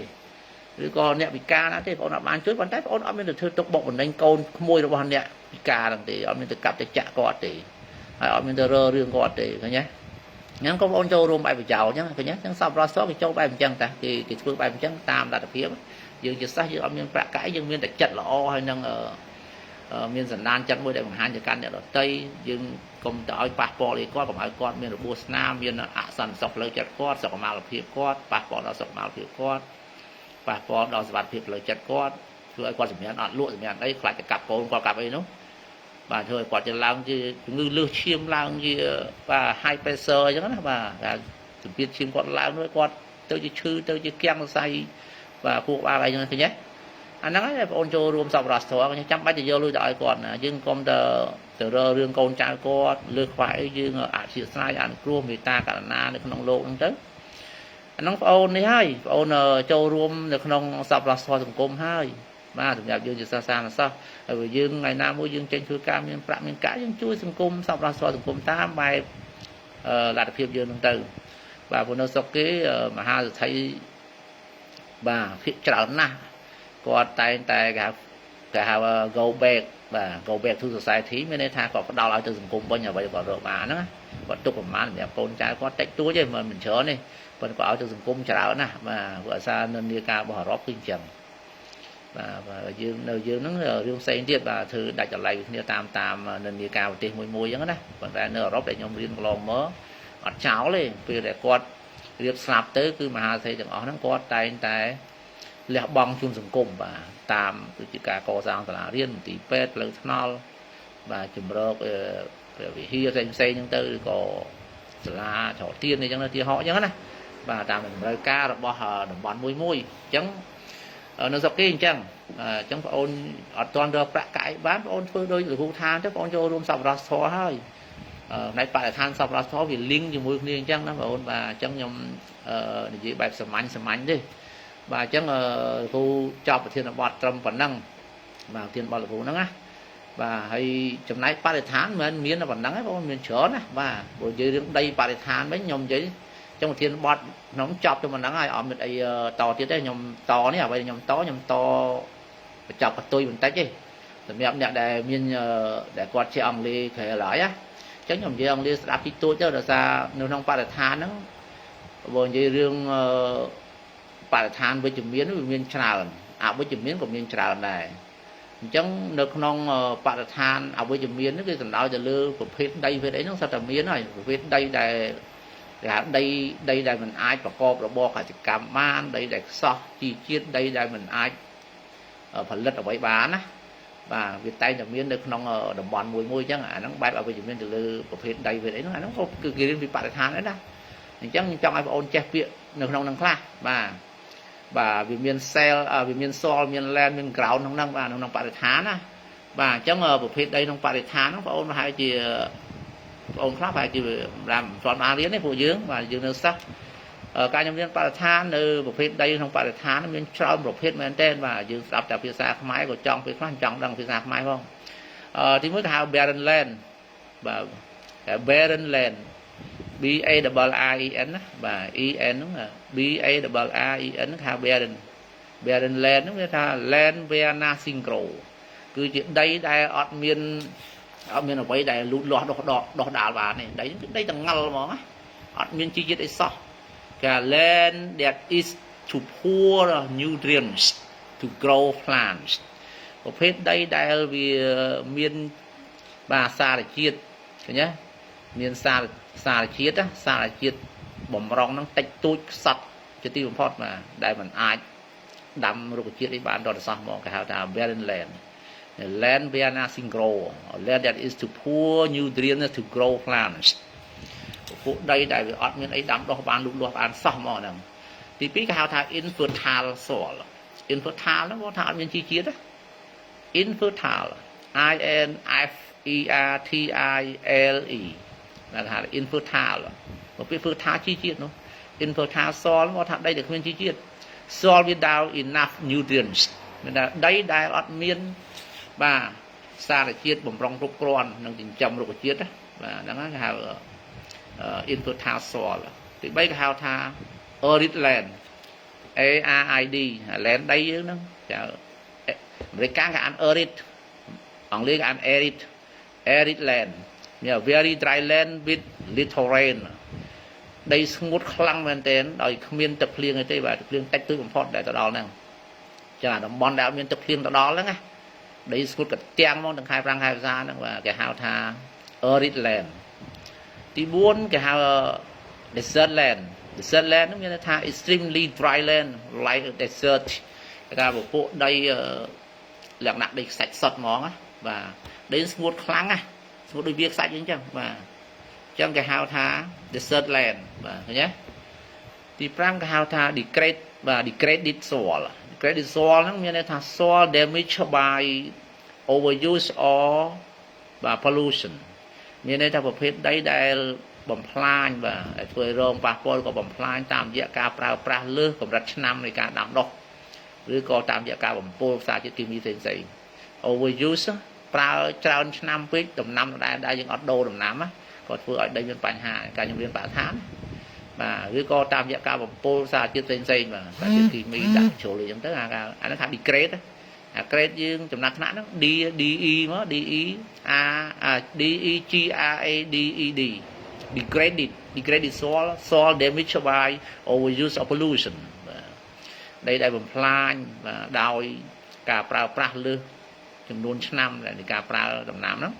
ឬក៏អ្នកពិការណាទេបងអត់បានជួយប៉ុន្តែបងអត់មានទៅធ្វើទុកបុកម្នេញកូនក្មួយរបស់អ្នកពិការហ្នឹងទេអត់មានទៅកាប់ទៅចាក់គាត់ទេហើយអត់មានទៅរើរឿងគាត់ទេឃើញទេអញ្ចឹងក៏បងចូលរួមបែបប្រយោជន៍អញ្ចឹងឃើញទេអញ្ចឹងសប្បុរសធម៌គេចូលបែបអញ្ចឹងតាគេគេធ្វើបែបអញ្ចឹងតាមលទ្ធភាពយើងជាសិស្សយើងអត់មានប្រាក់កាយយើងមានតែចិត្តល្អហើយនឹងមានសន្តានចិត្តមួយដែលបង្ហាញទៅកាន់អ្នកដទៃយើងកុំទៅឲ្យប៉ះពាល់អីគាត់កុំឲ្យគាត់មានរបួសស្នាមមានអសន្តិសុខផ្លូវចិត្តគាត់សុខុមាលភាពគាត់ប៉ះពាល់ដល់សុខុមាលភាពគាត់ប៉ះពាល់ដល់សុខភាពផ្លូវចិត្តគាត់ធ្វើឲ្យគាត់សម្រានអត់លក់សម្រានអីខ្លាចទៅកាប់កូនគាត់កាប់អីនោះបាទធ្វើឲ្យគាត់จะឡើងជាជំងឺលើសឈាមឡើងជាបាទ high pressure អញ្ចឹងណាបាទសម្ពាធឈាមគាត់ឡើងនោះគាត់ទៅជាឈឺទៅជាគាំងសរសៃបាទពួកបាអីចឹងឃើញទេអាហ្នឹងហើយបងអូនចូលរួមសប្បុរសធម៌ខ្ញុំចាំបាច់ទៅយកលុយទៅឲ្យគាត់ណាយើងកុំទៅទៅរករឿងកូនចៅគាត់លើខ្វះអីយើងអធិស្ឋានអនុគ្រោះមេត្តាករុណានៅក្នុងលោកហ្នឹងទៅអាហ្នឹងបងអូននេះហើយបងអូនចូលរួមនៅក្នុងសប្បុរសធម៌សង្គមហើយបាទសម្រាប់យើងជាសិស្សានុសិស្សហើយយើងថ្ងៃណាមួយយើងចេញធ្វើការមានប្រាក់មានកាក់យើងជួយសង្គមសប្បុរសធម៌សង្គមតាមបែបលទ្ធភាពយើងហ្នឹងទៅបាទព្រោះនៅស្រុកគេមហាសេដ្ឋីបាទភាគច្រើនណាស់គាត់តែងតែគេហៅ go back បាទ go back to society មានន័យថាគាត់ផ្ដល់ឲ្យទៅសង្គមវិញអ្វីគាត់រកបានហ្នឹងគាត់ទុកប្រមាណសម្រាប់កូនចៅគាត់តិចតួចទេមិនច្រើនទេប៉ុន្តែគាត់ឲ្យទៅសង្គមច្រើនណាស់បាទព្រោះអាសានិន្នាការរបស់អឺរ៉ុបគឺអញ្ចឹងបាទបាទយើងនៅយើងហ្នឹងរឿងផ្សេងទៀតបាទធ្វើដាច់តម្លៃគ្នាតាមតាមនិន្នាការប្រទេសមួយមួយអញ្ចឹងណាប៉ុន្តែនៅអឺរ៉ុបដែលខ្ញុំរៀនកន្លងមកអត់ចោលទេពេលដែលគាត់ រៀបស្លាប់ទៅគឺមហាសេដ្ឋីទាំងអស់ហ្នឹងគាត់តែងតែលះបង់ជូនសង្គមបាទតាមដូចជាការកសាងសាលារៀនមន្ទីរពេទ្យផ្លូវថ្នល់បាទជំរកព្រះវិហារផ្សេងផ្សេងហ្នឹងទៅឬក៏សាលាច្រកទៀនអីចឹងទៅទីហោអញ្ចឹងណាបាទតាមតម្រូវការរបស់តំបន់មួយមួយអញ្ចឹងនៅស្រុកគេអញ្ចឹងអញ្ចឹងបងអូនអត់ទាន់រកប្រាក់កាយបានបងអូនធ្វើដោយលោកគ្រូថាទៅបងអូនចូលរួមសប្បុរសធម៌ហើយផ្នែកបរិស្ថានសប្បុរសធម៌វាលីងជាមួយគ្នាអញ្ចឹងណាបងអូនបាទអញ្ចឹងខ្ញុំនិយាយបែបសាមញ្ញសាមញ្ញទេបាទអញ្ចឹងលោកគ្រូចប់ប្រធានបទត្រឹមប៉ុណ្ណឹងបាទប្រធានបទលោកគ្រូហ្នឹងណាបាទហើយចំណែកបរិស្ថានមិនមែនមានតែប៉ុណ្ណឹងទេបងមានច្រើនណាបាទបើនិយាយរឿងដីបរិស្ថានវិញខ្ញុំនិយាយចឹងប្រធានបទខ្ញុំចប់ទៅប៉ុណ្ណឹងហើយអត់មានអីតទៀតទេខ្ញុំតនេះអ្វីខ្ញុំតខ្ញុំតបញ្ចប់កតុយបន្តិចទេសម្រាប់អ្នកដែលមានដែលគាត់ជាអង់គ្លេសក្រែឡើយណាអញ្ចឹងខ្ញុំនិយាយអង់គ្លេសស្ដាប់តិចតួចទៅដោយសារនៅក្នុងបរិស្ថានហ្នឹងបើនិយាយរឿងបរិស្ថានវិជ្ជមានវាមានច្រើនអវិជ្ជមានក៏មានច្រើនដែរអញ្ចឹងនៅក្នុងបរិស្ថានអវិជ្ជមាននេះគឺសំដៅទៅលើប្រភេទដីប្រភេទអីហ្នឹងសុទ្ធតែមានហើយប្រភេទដីដែលគេហៅដីដីដែលមិនអាចប្រកបរបរកសិកម្មបានដីដែលខ្សោះជីជាតិដីដែលមិនអាចផលិតអ្វីបានណាបាទវាតែងតែមាននៅក្នុងតំបន់មួយមួយអញ្ចឹងអាហ្នឹងបែបអវិជ្ជមានទៅលើប្រភេទដីប្រភេទអីហ្នឹងអាហ្នឹងក៏គឺគេរៀនពីបរិស្ថានដែរណាអញ្ចឹងខ្ញុំចង់ឲ្យបងអូនចេះពាក្យនៅក្នុងហ្នឹងខ្លះបាទបាទវាមាន cell វាមាន soil មាន land មាន ground ក្នុងហ្នឹងបាទក្នុងបរិស្ថានណាបាទអញ្ចឹងប្រភេទដីក្នុងបរិស្ថានហ្នឹងបងអូនប្រហែលជាបងអូនខ្លះប្រហែលជាមិនទាន់បានរៀនទេពួកយើងបាទយើងនៅសិស្សការខ្ញុំរៀនបរិស្ថាននៅប្រភេទដីក្នុងបរិស្ថានមានច្រើនប្រភេទមែនទែនបាទយើងស្ដាប់តែភាសាខ្មែរក៏ចង់ពេលខ្លះចង់ដឹងភាសាខ្មែរផងអឺទីមួយគេហៅ barren land បាទ barren land B A R R E N ណាបាទ E N ហ្នឹង B A R R E N ហ្នឹងហៅ barren barren land ហ្នឹងវាថា land where nothing grow គឺជាដីដែលអត់មានអត់មានអ្វីដែលលូតលាស់ដុះដកដុះដាលបានទេដីហ្នឹងគឺដីតងឹលហ្មងណាអត់មានជីជាតិអីសោះគេ land that is too poor nutrients to grow plants ប្រភេទដីដែលវាមានបាទសារជាតិឃើញទេមានសារសារជាតិសារជាតិបំរុងហ្នឹងតិចតួចខ្សត់ជាទីបំផុតបាទដែលมันអាចដាំរុក្ខជាតិអីបានដល់សោះមកគេហៅថា barren land, land where nothing grow, land that is too poor nutrients to grow plants ពួកដីដែលវាអត់មានអីដាំដុះបានលូតលាស់បានសោះមកហ្នឹងទី2គេហៅថា infertile soil. Infertile ហ្នឹងគាត់ថាអត់មានជីជាតិ infertile, I N F E R T I L E គេហៅ infertile មកពី fertile ជីជាតិនោះ infertile soil គាត់ថាដីដែលគ្មានជីជាតិ soil without enough nutrients មានថាដីដែលអត់មានបាទសារជាតិបំរុងគ្រប់គ្រាន់និងចិញ្ចឹមរុក្ខជាតិបាទហ្នឹងគេហៅ infertile soil ទី3គេហៅថា arid land, A R I D land ដីយើងហ្នឹងគេអាមេរិកកាំងគេអាន arid អង់គ្លេសគេអាន arid, arid land មាន very dry land with little rain ដីស្ងួតខ្លាំងមែនទែនដោយគ្មានទឹកភ្លៀងអីទេបាទទឹកភ្លៀងតិចតួចបំផុតដែលទៅដល់ហ្នឹងចាតំបន់ដែលអត់មានទឹកភ្លៀងទៅដល់ហ្នឹងណាដីស្ងួតកទាំងហ្មងទាំងខែប្រាំងខែវស្សាហ្នឹងបាទគេហៅថា arid land ទី4គេហៅ desert land. Desert land ហ្នឹងមានន័យថា extremely dry land like a desert គេថាពពួកដីលក្ខណៈដីខ្សាច់សុទ្ធហ្មងណាបាទដីស្ងួតខ្លាំងណាស្ងួតដូចវាខ្សាច់អញ្ចឹងបាទអញ្ចឹងគេហៅថា desert land បាទឃើញទេទី5គេហៅថា degrade បាទ degraded soil. Degraded soil ហ្នឹងមានន័យថា soil damaged by overuse or បាទ pollution មានន័យថាប្រភេទដីដែលបំផ្លាញបាទដែលធ្វើឲ្យរងប៉ះពាល់ក៏បំផ្លាញតាមរយៈការប្រើប្រាស់លើសកម្រិតឆ្នាំនៃការដាំដុះឬក៏តាមរយៈការបំពុលសារជាតិគីមីផ្សេងផ្សេង overuse ប្រើច្រើនឆ្នាំពេកដំណាំដដែលដែលយើងអត់ដូរដំណាំក៏ធ្វើឲ្យដីមានបញ្ហាការខ្ញុំរៀនបរិស្ថានបាទឬក៏តាមរយៈការបំពុលសារជាតិផ្សេងផ្សេងបាទសារជាតិគីមីដាក់ជ្រុលអីចឹងទៅអាអាហ្នឹងថា degrade អា grade យើងចំណាត់ថ្នាក់ហ្នឹង D D E មក D E R D E G R A D E D, degraded, degraded soil, soil damaged by overuse of pollution បាទដីដែលបំផ្លាញបាទដោយការប្រើប្រាស់លើសចំនួនឆ្នាំនៃការប្រើដំណាំហ្នឹង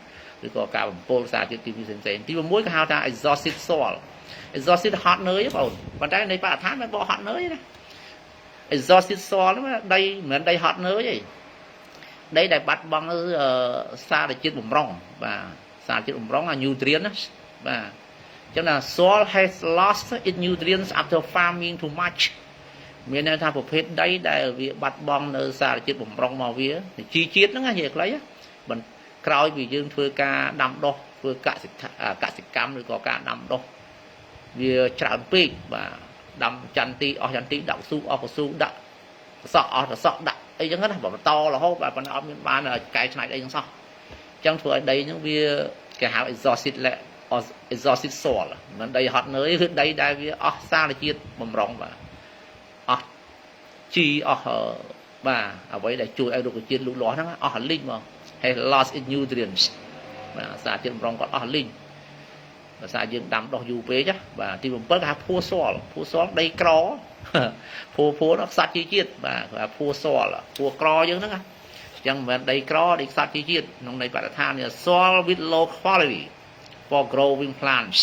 ឬក៏ការបំពុលសារជាតិគីមីផ្សេងៗទី6គេហៅថា exhausted soil. Exhausted ហត់នឿយបងប៉ុន្តែនៃបរិស្ថានមិនបកហត់នឿយណា exhausted soil ហ្នឹងដីមិនមែនដីហត់នឿយទេដីដែលបាត់បង់សារជាតិបំរុងបាទសារជាតិបំរុងអា nutrient ណាបាទអញ្ចឹងណា soil has lost its nutrients after farming too much មានន័យថាប្រភេទដីដែលវាបាត់បង់នៅសារជាតិបំរុងមកវាជីជាតិហ្នឹងណានិយាយខ្លីមិនក្រោយពីយើងធ្វើការដាំដុះធ្វើកសិកម្មឬក៏ការដាំដុះវាច្រើនពេកបាទដាំចន្ទីអស់ចន្ទីដាក់ស៊ូអស់កស៊ូដាក់សក់អស់សក់ដាក់អីចឹងណាបើបន្តរហូតបាទប៉ុន្តែអត់មានបានកែច្នៃអីចឹងសោះអញ្ចឹងធ្វើឲ្យដីហ្នឹងវាគេហៅ exhausted soil មិនដីហត់នឿយគឺដីដែលវាអស់សារជាតិបំរុងបាទអស់ជីអស់បាទអ្វីដែលជួយឲ្យរុក្ខជាតិលូតលាស់ហ្នឹងអស់លីងមក has lost its nutrients បាទសារជាតិបំរុងគាត់អស់លីងភាសាយើងដាំដុះយូរពេកបាទទី7គេហៅ poor soil poor soil ដីក្រ poor poor នោះខ្សត់ជីជាតិបាទគេហៅ poor soil poor ក្រយើងហ្នឹងអញ្ចឹងមិនមែនដីក្រដីខ្សត់ជីជាតិក្នុងនៃបរិស្ថាននេះ soil with low quality for growing plants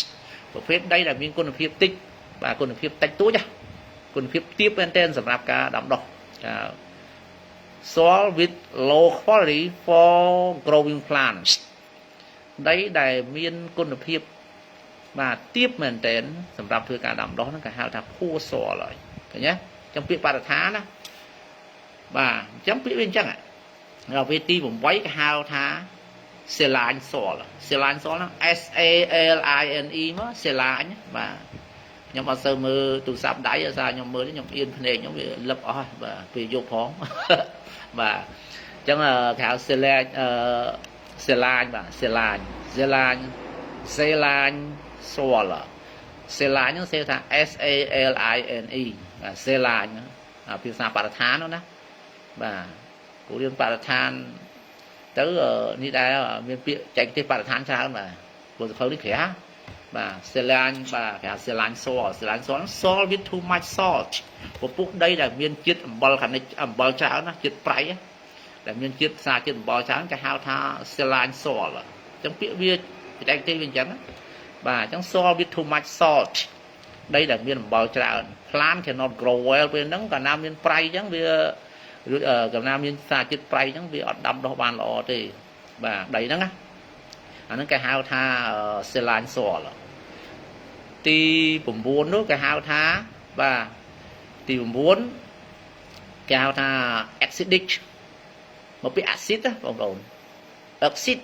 ប្រភេទដីដែលមានគុណភាពតិចបាទគុណភាពតិចតួចគុណភាពទាបមែនទែនសម្រាប់ការដាំដុះ soil with low quality for growing plants ដីដែលមានគុណភាពបាទទាបមែនទែនសម្រាប់ធ្វើការដាំដុះហ្នឹងគេហៅថា poor soil ហើយឃើញទេអញ្ចឹងពាក្យបរិស្ថានណាបាទអញ្ចឹងពាក្យវាអញ្ចឹងដល់ពេលទី8គេហៅថា saline soil saline soil ហ្នឹង S A L I N E មក saline បាទខ្ញុំអត់សូវមើលទូរស័ព្ទដៃអាសាខ្ញុំមើលខ្ញុំអៀនភ្នែកខ្ញុំវាលឹបអស់ហើយបាទពេលយប់ផងបាទអញ្ចឹងគេហៅ saline អឺ saline បាទ saline saline saline soil saline ហ្នឹងសេថា S A L I N E បាទ saline ភាសាបរិស្ថាននោះណាបាទគូរៀនបរិស្ថានទៅនេះដែរមានពាក្យចែកទេសបរិស្ថានច្រើនបាទព្រោះសភៅនេះក្រាស់បាទ saline បាទគេហៅ saline soil saline soil soil with too much salt ពពុះដីដែលមានជាតិអំបិលខាងនេះអំបិលច្រើនណាជាតិប្រៃដែលមានជាតិសារជាតិអំបិលច្រើនគេហៅថា saline soil អញ្ចឹងពាក្យវាបច្ចេកទេសវាអញ្ចឹងបាទអញ្ចឹង soil with too much salt ដីដែលមានអំបិលច្រើន plant cannot grow well ពេលហ្នឹងកាលណាមានប្រៃអញ្ចឹងវាកាលណាមានសារជាតិប្រៃអញ្ចឹងវាអត់ដាំដុះបានល្អទេបាទដីហ្នឹងណាអាហ្នឹងគេហៅថា saline soil ទី9នោះគេហៅថាបាទទី9គេហៅថា acidic មកពី acid ណាបងប្អូន acid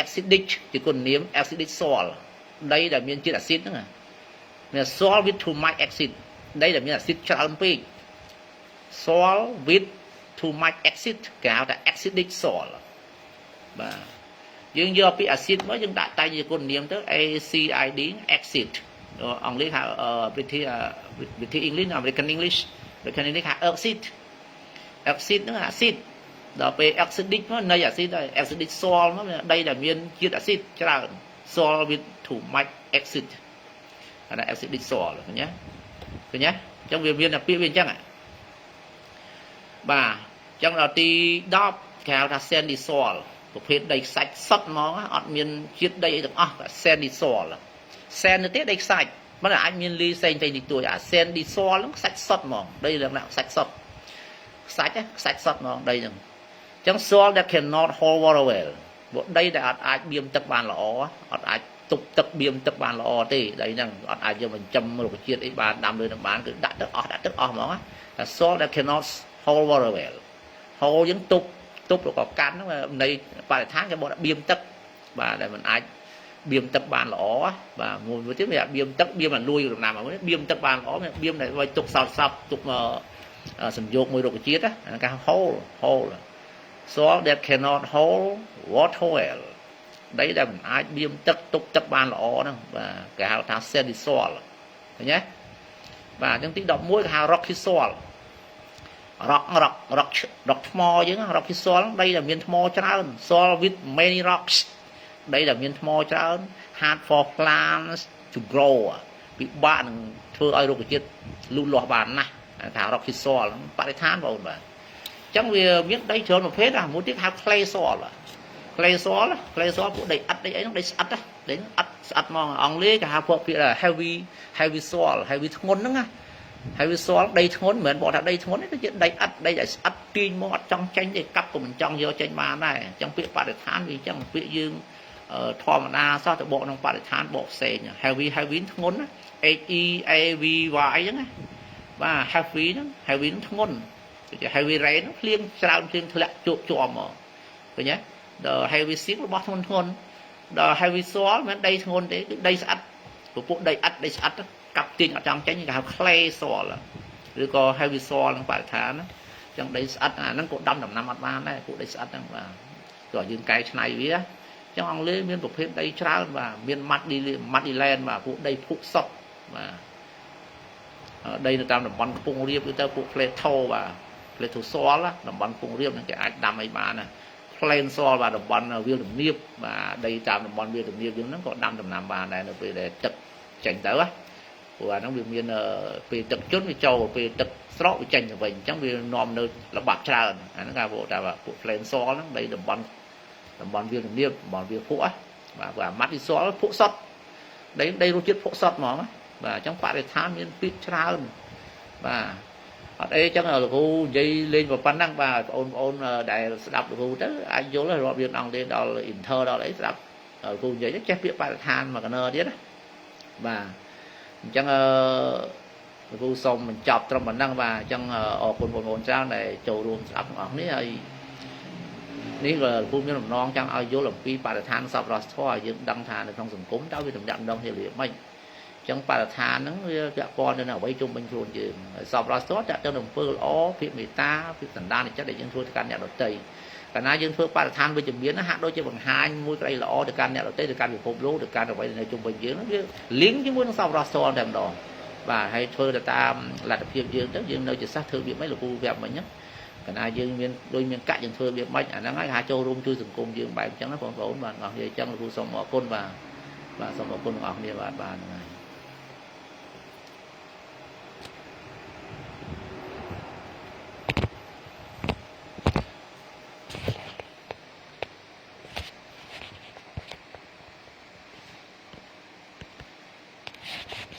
acidic ជាគុណនាម acidic soil ដីដែលមានជាតិអាស៊ីតហ្នឹងមាន soil with too much acid ដីដែលមានអាស៊ីតច្រើនពេក soil with too much acid គេហៅថា acidic soil បាទយើងយកពី acid មកយើងដាក់តែជាគុណនាមទៅ ACID acid អង់គ្លេសហៅ British British English American English American English ហៅ acid acid ហ្នឹង acid ដល់ពេល acidic មកនៃ acid ហើយ acidic soil មកដីដែលមានជាតិ acid ច្រើន soil with too much acid អានេះ acidic soil ឃើញទេឃើញទេអញ្ចឹងវាមានតែពាក្យវាអញ្ចឹងបាទអញ្ចឹងដល់ទី10គេហៅថា sandy soil ប្រភេទដីខ្សាច់សុទ្ធហ្មងអត់មានជាតិដីអីទាំងអស់ sandy soil sand ទៅទៀតដីខ្សាច់មិនអាចមានលីផ្សេងផ្សេងតិចតួចអា sandy soil ហ្នឹងខ្សាច់សុទ្ធហ្មងដីលក្ខណៈខ្សាច់សុទ្ធខ្សាច់ខ្សាច់សុទ្ធហ្មងដីហ្នឹងអញ្ចឹង soil that cannot hold water well ព្រោះដីដែលអត់អាចបៀមទឹកបានល្អអត់អាចទប់ទឹកបៀមទឹកបានល្អទេដីហ្នឹងអត់អាចយកបញ្ចំរុក្ខជាតិអីបានដាំលើនឹងបានគឺដាក់ទឹកអស់ដាក់ទឹកអស់ហ្មងតែ soil that cannot hold water well hold យើងទប់ទប់ឬក៏កាន់ហ្នឹងនៃបរិស្ថានគេបកបៀមទឹកបាទដែលมันអាចបៀមទឹកបានល្អបាទមួយទៀតវាបៀមទឹកបៀមអាលួយដំណាំមួយបៀមទឹកបានល្អបៀមដែលឲ្យទុកសោតសពទុកសំយោគមួយរុក្ខជាតិណាគេ hold hold soil that cannot hold water well ដីដែលមិនអាចបៀមទឹកទប់ទឹកបានល្អហ្នឹងបាទគេហៅថា sandy soil ឃើញទេបាទអញ្ចឹងទី11គេហៅ rocky soil rock rock rock rock ថ្មយើង rocky soil ដីដែលមានថ្មច្រើន soil with many rocks ដីដែលមានថ្មច្រើន hard for plants to grow ពិបាកនឹងធ្វើឲ្យរុក្ខជាតិលូតលាស់បានណាស់ថា rocky soil បរិស្ថានបងប្អូនបាទអញ្ចឹងវាមានដីច្រើនប្រភេទមួយទៀតហៅ clay soil clay soil clay soil ពួកដីឥដ្ឋដីអីហ្នឹងដីស្អិតដីអិត ស្អិតហ្មងអង់គ្លេសគេហៅពួកពាក្យ heavy heavy soil heavy ធ្ងន់ហ្នឹងណា heavy soil ដីធ្ងន់មិនមែនបកថាដីធ្ងន់ទេគឺជាដីឥដ្ឋដីដែលស្អិតទាញមកអត់ចង់ចេញទេកាប់ក៏មិនចង់យកចេញបានដែរអញ្ចឹងពាក្យបរិស្ថានវាអញ្ចឹងពាក្យយើងធម្មតាសោះទៅបកក្នុងបរិស្ថានបកផ្សេង heavy heavy ធ្ងន់ណា H E A V Y អញ្ចឹងណាបាទ heavy ហ្នឹង heavy ហ្នឹងធ្ងន់គឺជា heavy rain ហ្នឹងភ្លៀងច្រើនភ្លៀងធ្លាក់ជោកជាំមកឃើញទេដល់ heavy thing របស់ធ្ងន់ធ្ងន់ដល់ heavy soil មិនមែនដីធ្ងន់ទេគឺដីស្អិតពពួកដីឥដ្ឋដីស្អិតកាប់ទាញអត់ចង់ចេញគេហៅ clay soil ឬក៏ heavy soil ក្នុងបរិស្ថានណាចឹងដីស្អិតអាហ្នឹងក៏ដាំដំណាំអត់បានដែរពួកដីស្អិតហ្នឹងបាទទោះយើងកែច្នៃវាចឹងអង់គ្លេសមានប្រភេទដីច្រើនបាទមាន muddy muddy land បាទពួកដីភក់សុតបាទដីនៅតាមតំបន់ខ្ពង់រាបឬទៅពួក plateau បាទ plateau soil តំបន់ខ្ពង់រាបហ្នឹងគេអាចដាំអីបានណា plain soil បាទតំបន់វាលទំនាបបាទដីតាមតំបន់វាលទំនាបយើងហ្នឹងក៏ដាំដំណាំបានដែរនៅពេលដែលទឹកចេញទៅណាព្រោះអាហ្នឹងវាមានពេលទឹកជន់វាចូលពេលទឹកស្រកវាចេញទៅវិញអញ្ចឹងវានាំនៅល្បាប់ច្រើនអាហ្នឹងគេថាពួក plain soil ហ្នឹងដីតំបន់តំបន់វាលទំនាបតំបន់វាលភក់បាទព្រោះអា muddy soil ភក់សុតដីដីរសជាតិភក់សុតហ្មងបាទអញ្ចឹងបរិស្ថានមានពាក្យច្រើនបាទអត់អីចឹងលោកគ្រូនិយាយលេងប៉ុណ្ណឹងបាទបងប្អូនដែលស្ដាប់លោកគ្រូទៅអាចយល់រាប់រៀនអង់គ្លេសដល់ inter ដល់អីស្ដាប់លោកគ្រូនិយាយចេះពាក្យបរិស្ថានមួយកណើទៀតណាបាទអញ្ចឹងអឺលោកគ្រូសូមបញ្ចប់ត្រឹមប៉ុណ្ណឹងបាទអញ្ចឹងអរគុណបងប្អូនច្រើនដែលចូលរួមស្ដាប់ទាំងអស់គ្នាហើយនេះក៏លោកគ្រូមានបំណងចង់ឲ្យយល់អំពីបរិស្ថានសប្បុរសធម៌ឲ្យយើងដឹងថានៅក្នុងសង្គមតើវាតំណាក់តំណងជារបៀបម៉េចចឹងបរិស្ថានហ្នឹងវាពាក់ព័ន្ធទៅនឹងអ្វីជុំវិញខ្លួនយើងហើយសប្បុរសធម៌តាក់ទងនឹងអំពើល្អភាពមេត្តាភាពសន្តានចិត្តដែលយើងធ្វើទៅកាន់អ្នកដទៃកាលណាយើងធ្វើបរិស្ថានវិជ្ជមានហាក់ដូចជាបង្ហាញមួយក្តីល្អទៅកាន់អ្នកដទៃទៅកាន់ពិភពលោកទៅកាន់អ្វីដែលនៅជុំវិញយើងហ្នឹងវាលីងជាមួយនឹងសប្បុរសធម៌តែម្ដងបាទហើយធ្វើទៅតាមលទ្ធភាពយើងទៅយើងនៅជាសិស្សធ្វើរបៀបម៉េចលោកគ្រូប្រាប់មិញហ្នឹងកាលណាយើងមានដូចមានកាក់យើងធ្វើរបៀបម៉េចអាហ្នឹងហើយហៅចូលរួមជួយសង្គមយើងបែបអញ្ចឹងណាបងប្អូនបាទអរគ្នាអញ្ចឹងលោកគ្រូសូមអរគុណបាទបាទសូមអរគុណទាំងអស់គ្នាបាទបាទហ្នឹងហើយ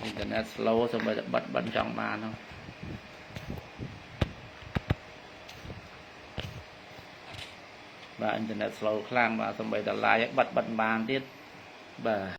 អ៊ីនធឺណិត slow សូម្បីតែបិទបិទចង់បានហ្នឹងបាទអ៊ីនធឺណិត slow ខ្លាំងបាទសូម្បីតែ live បិទបិទបានទៀតបាទ។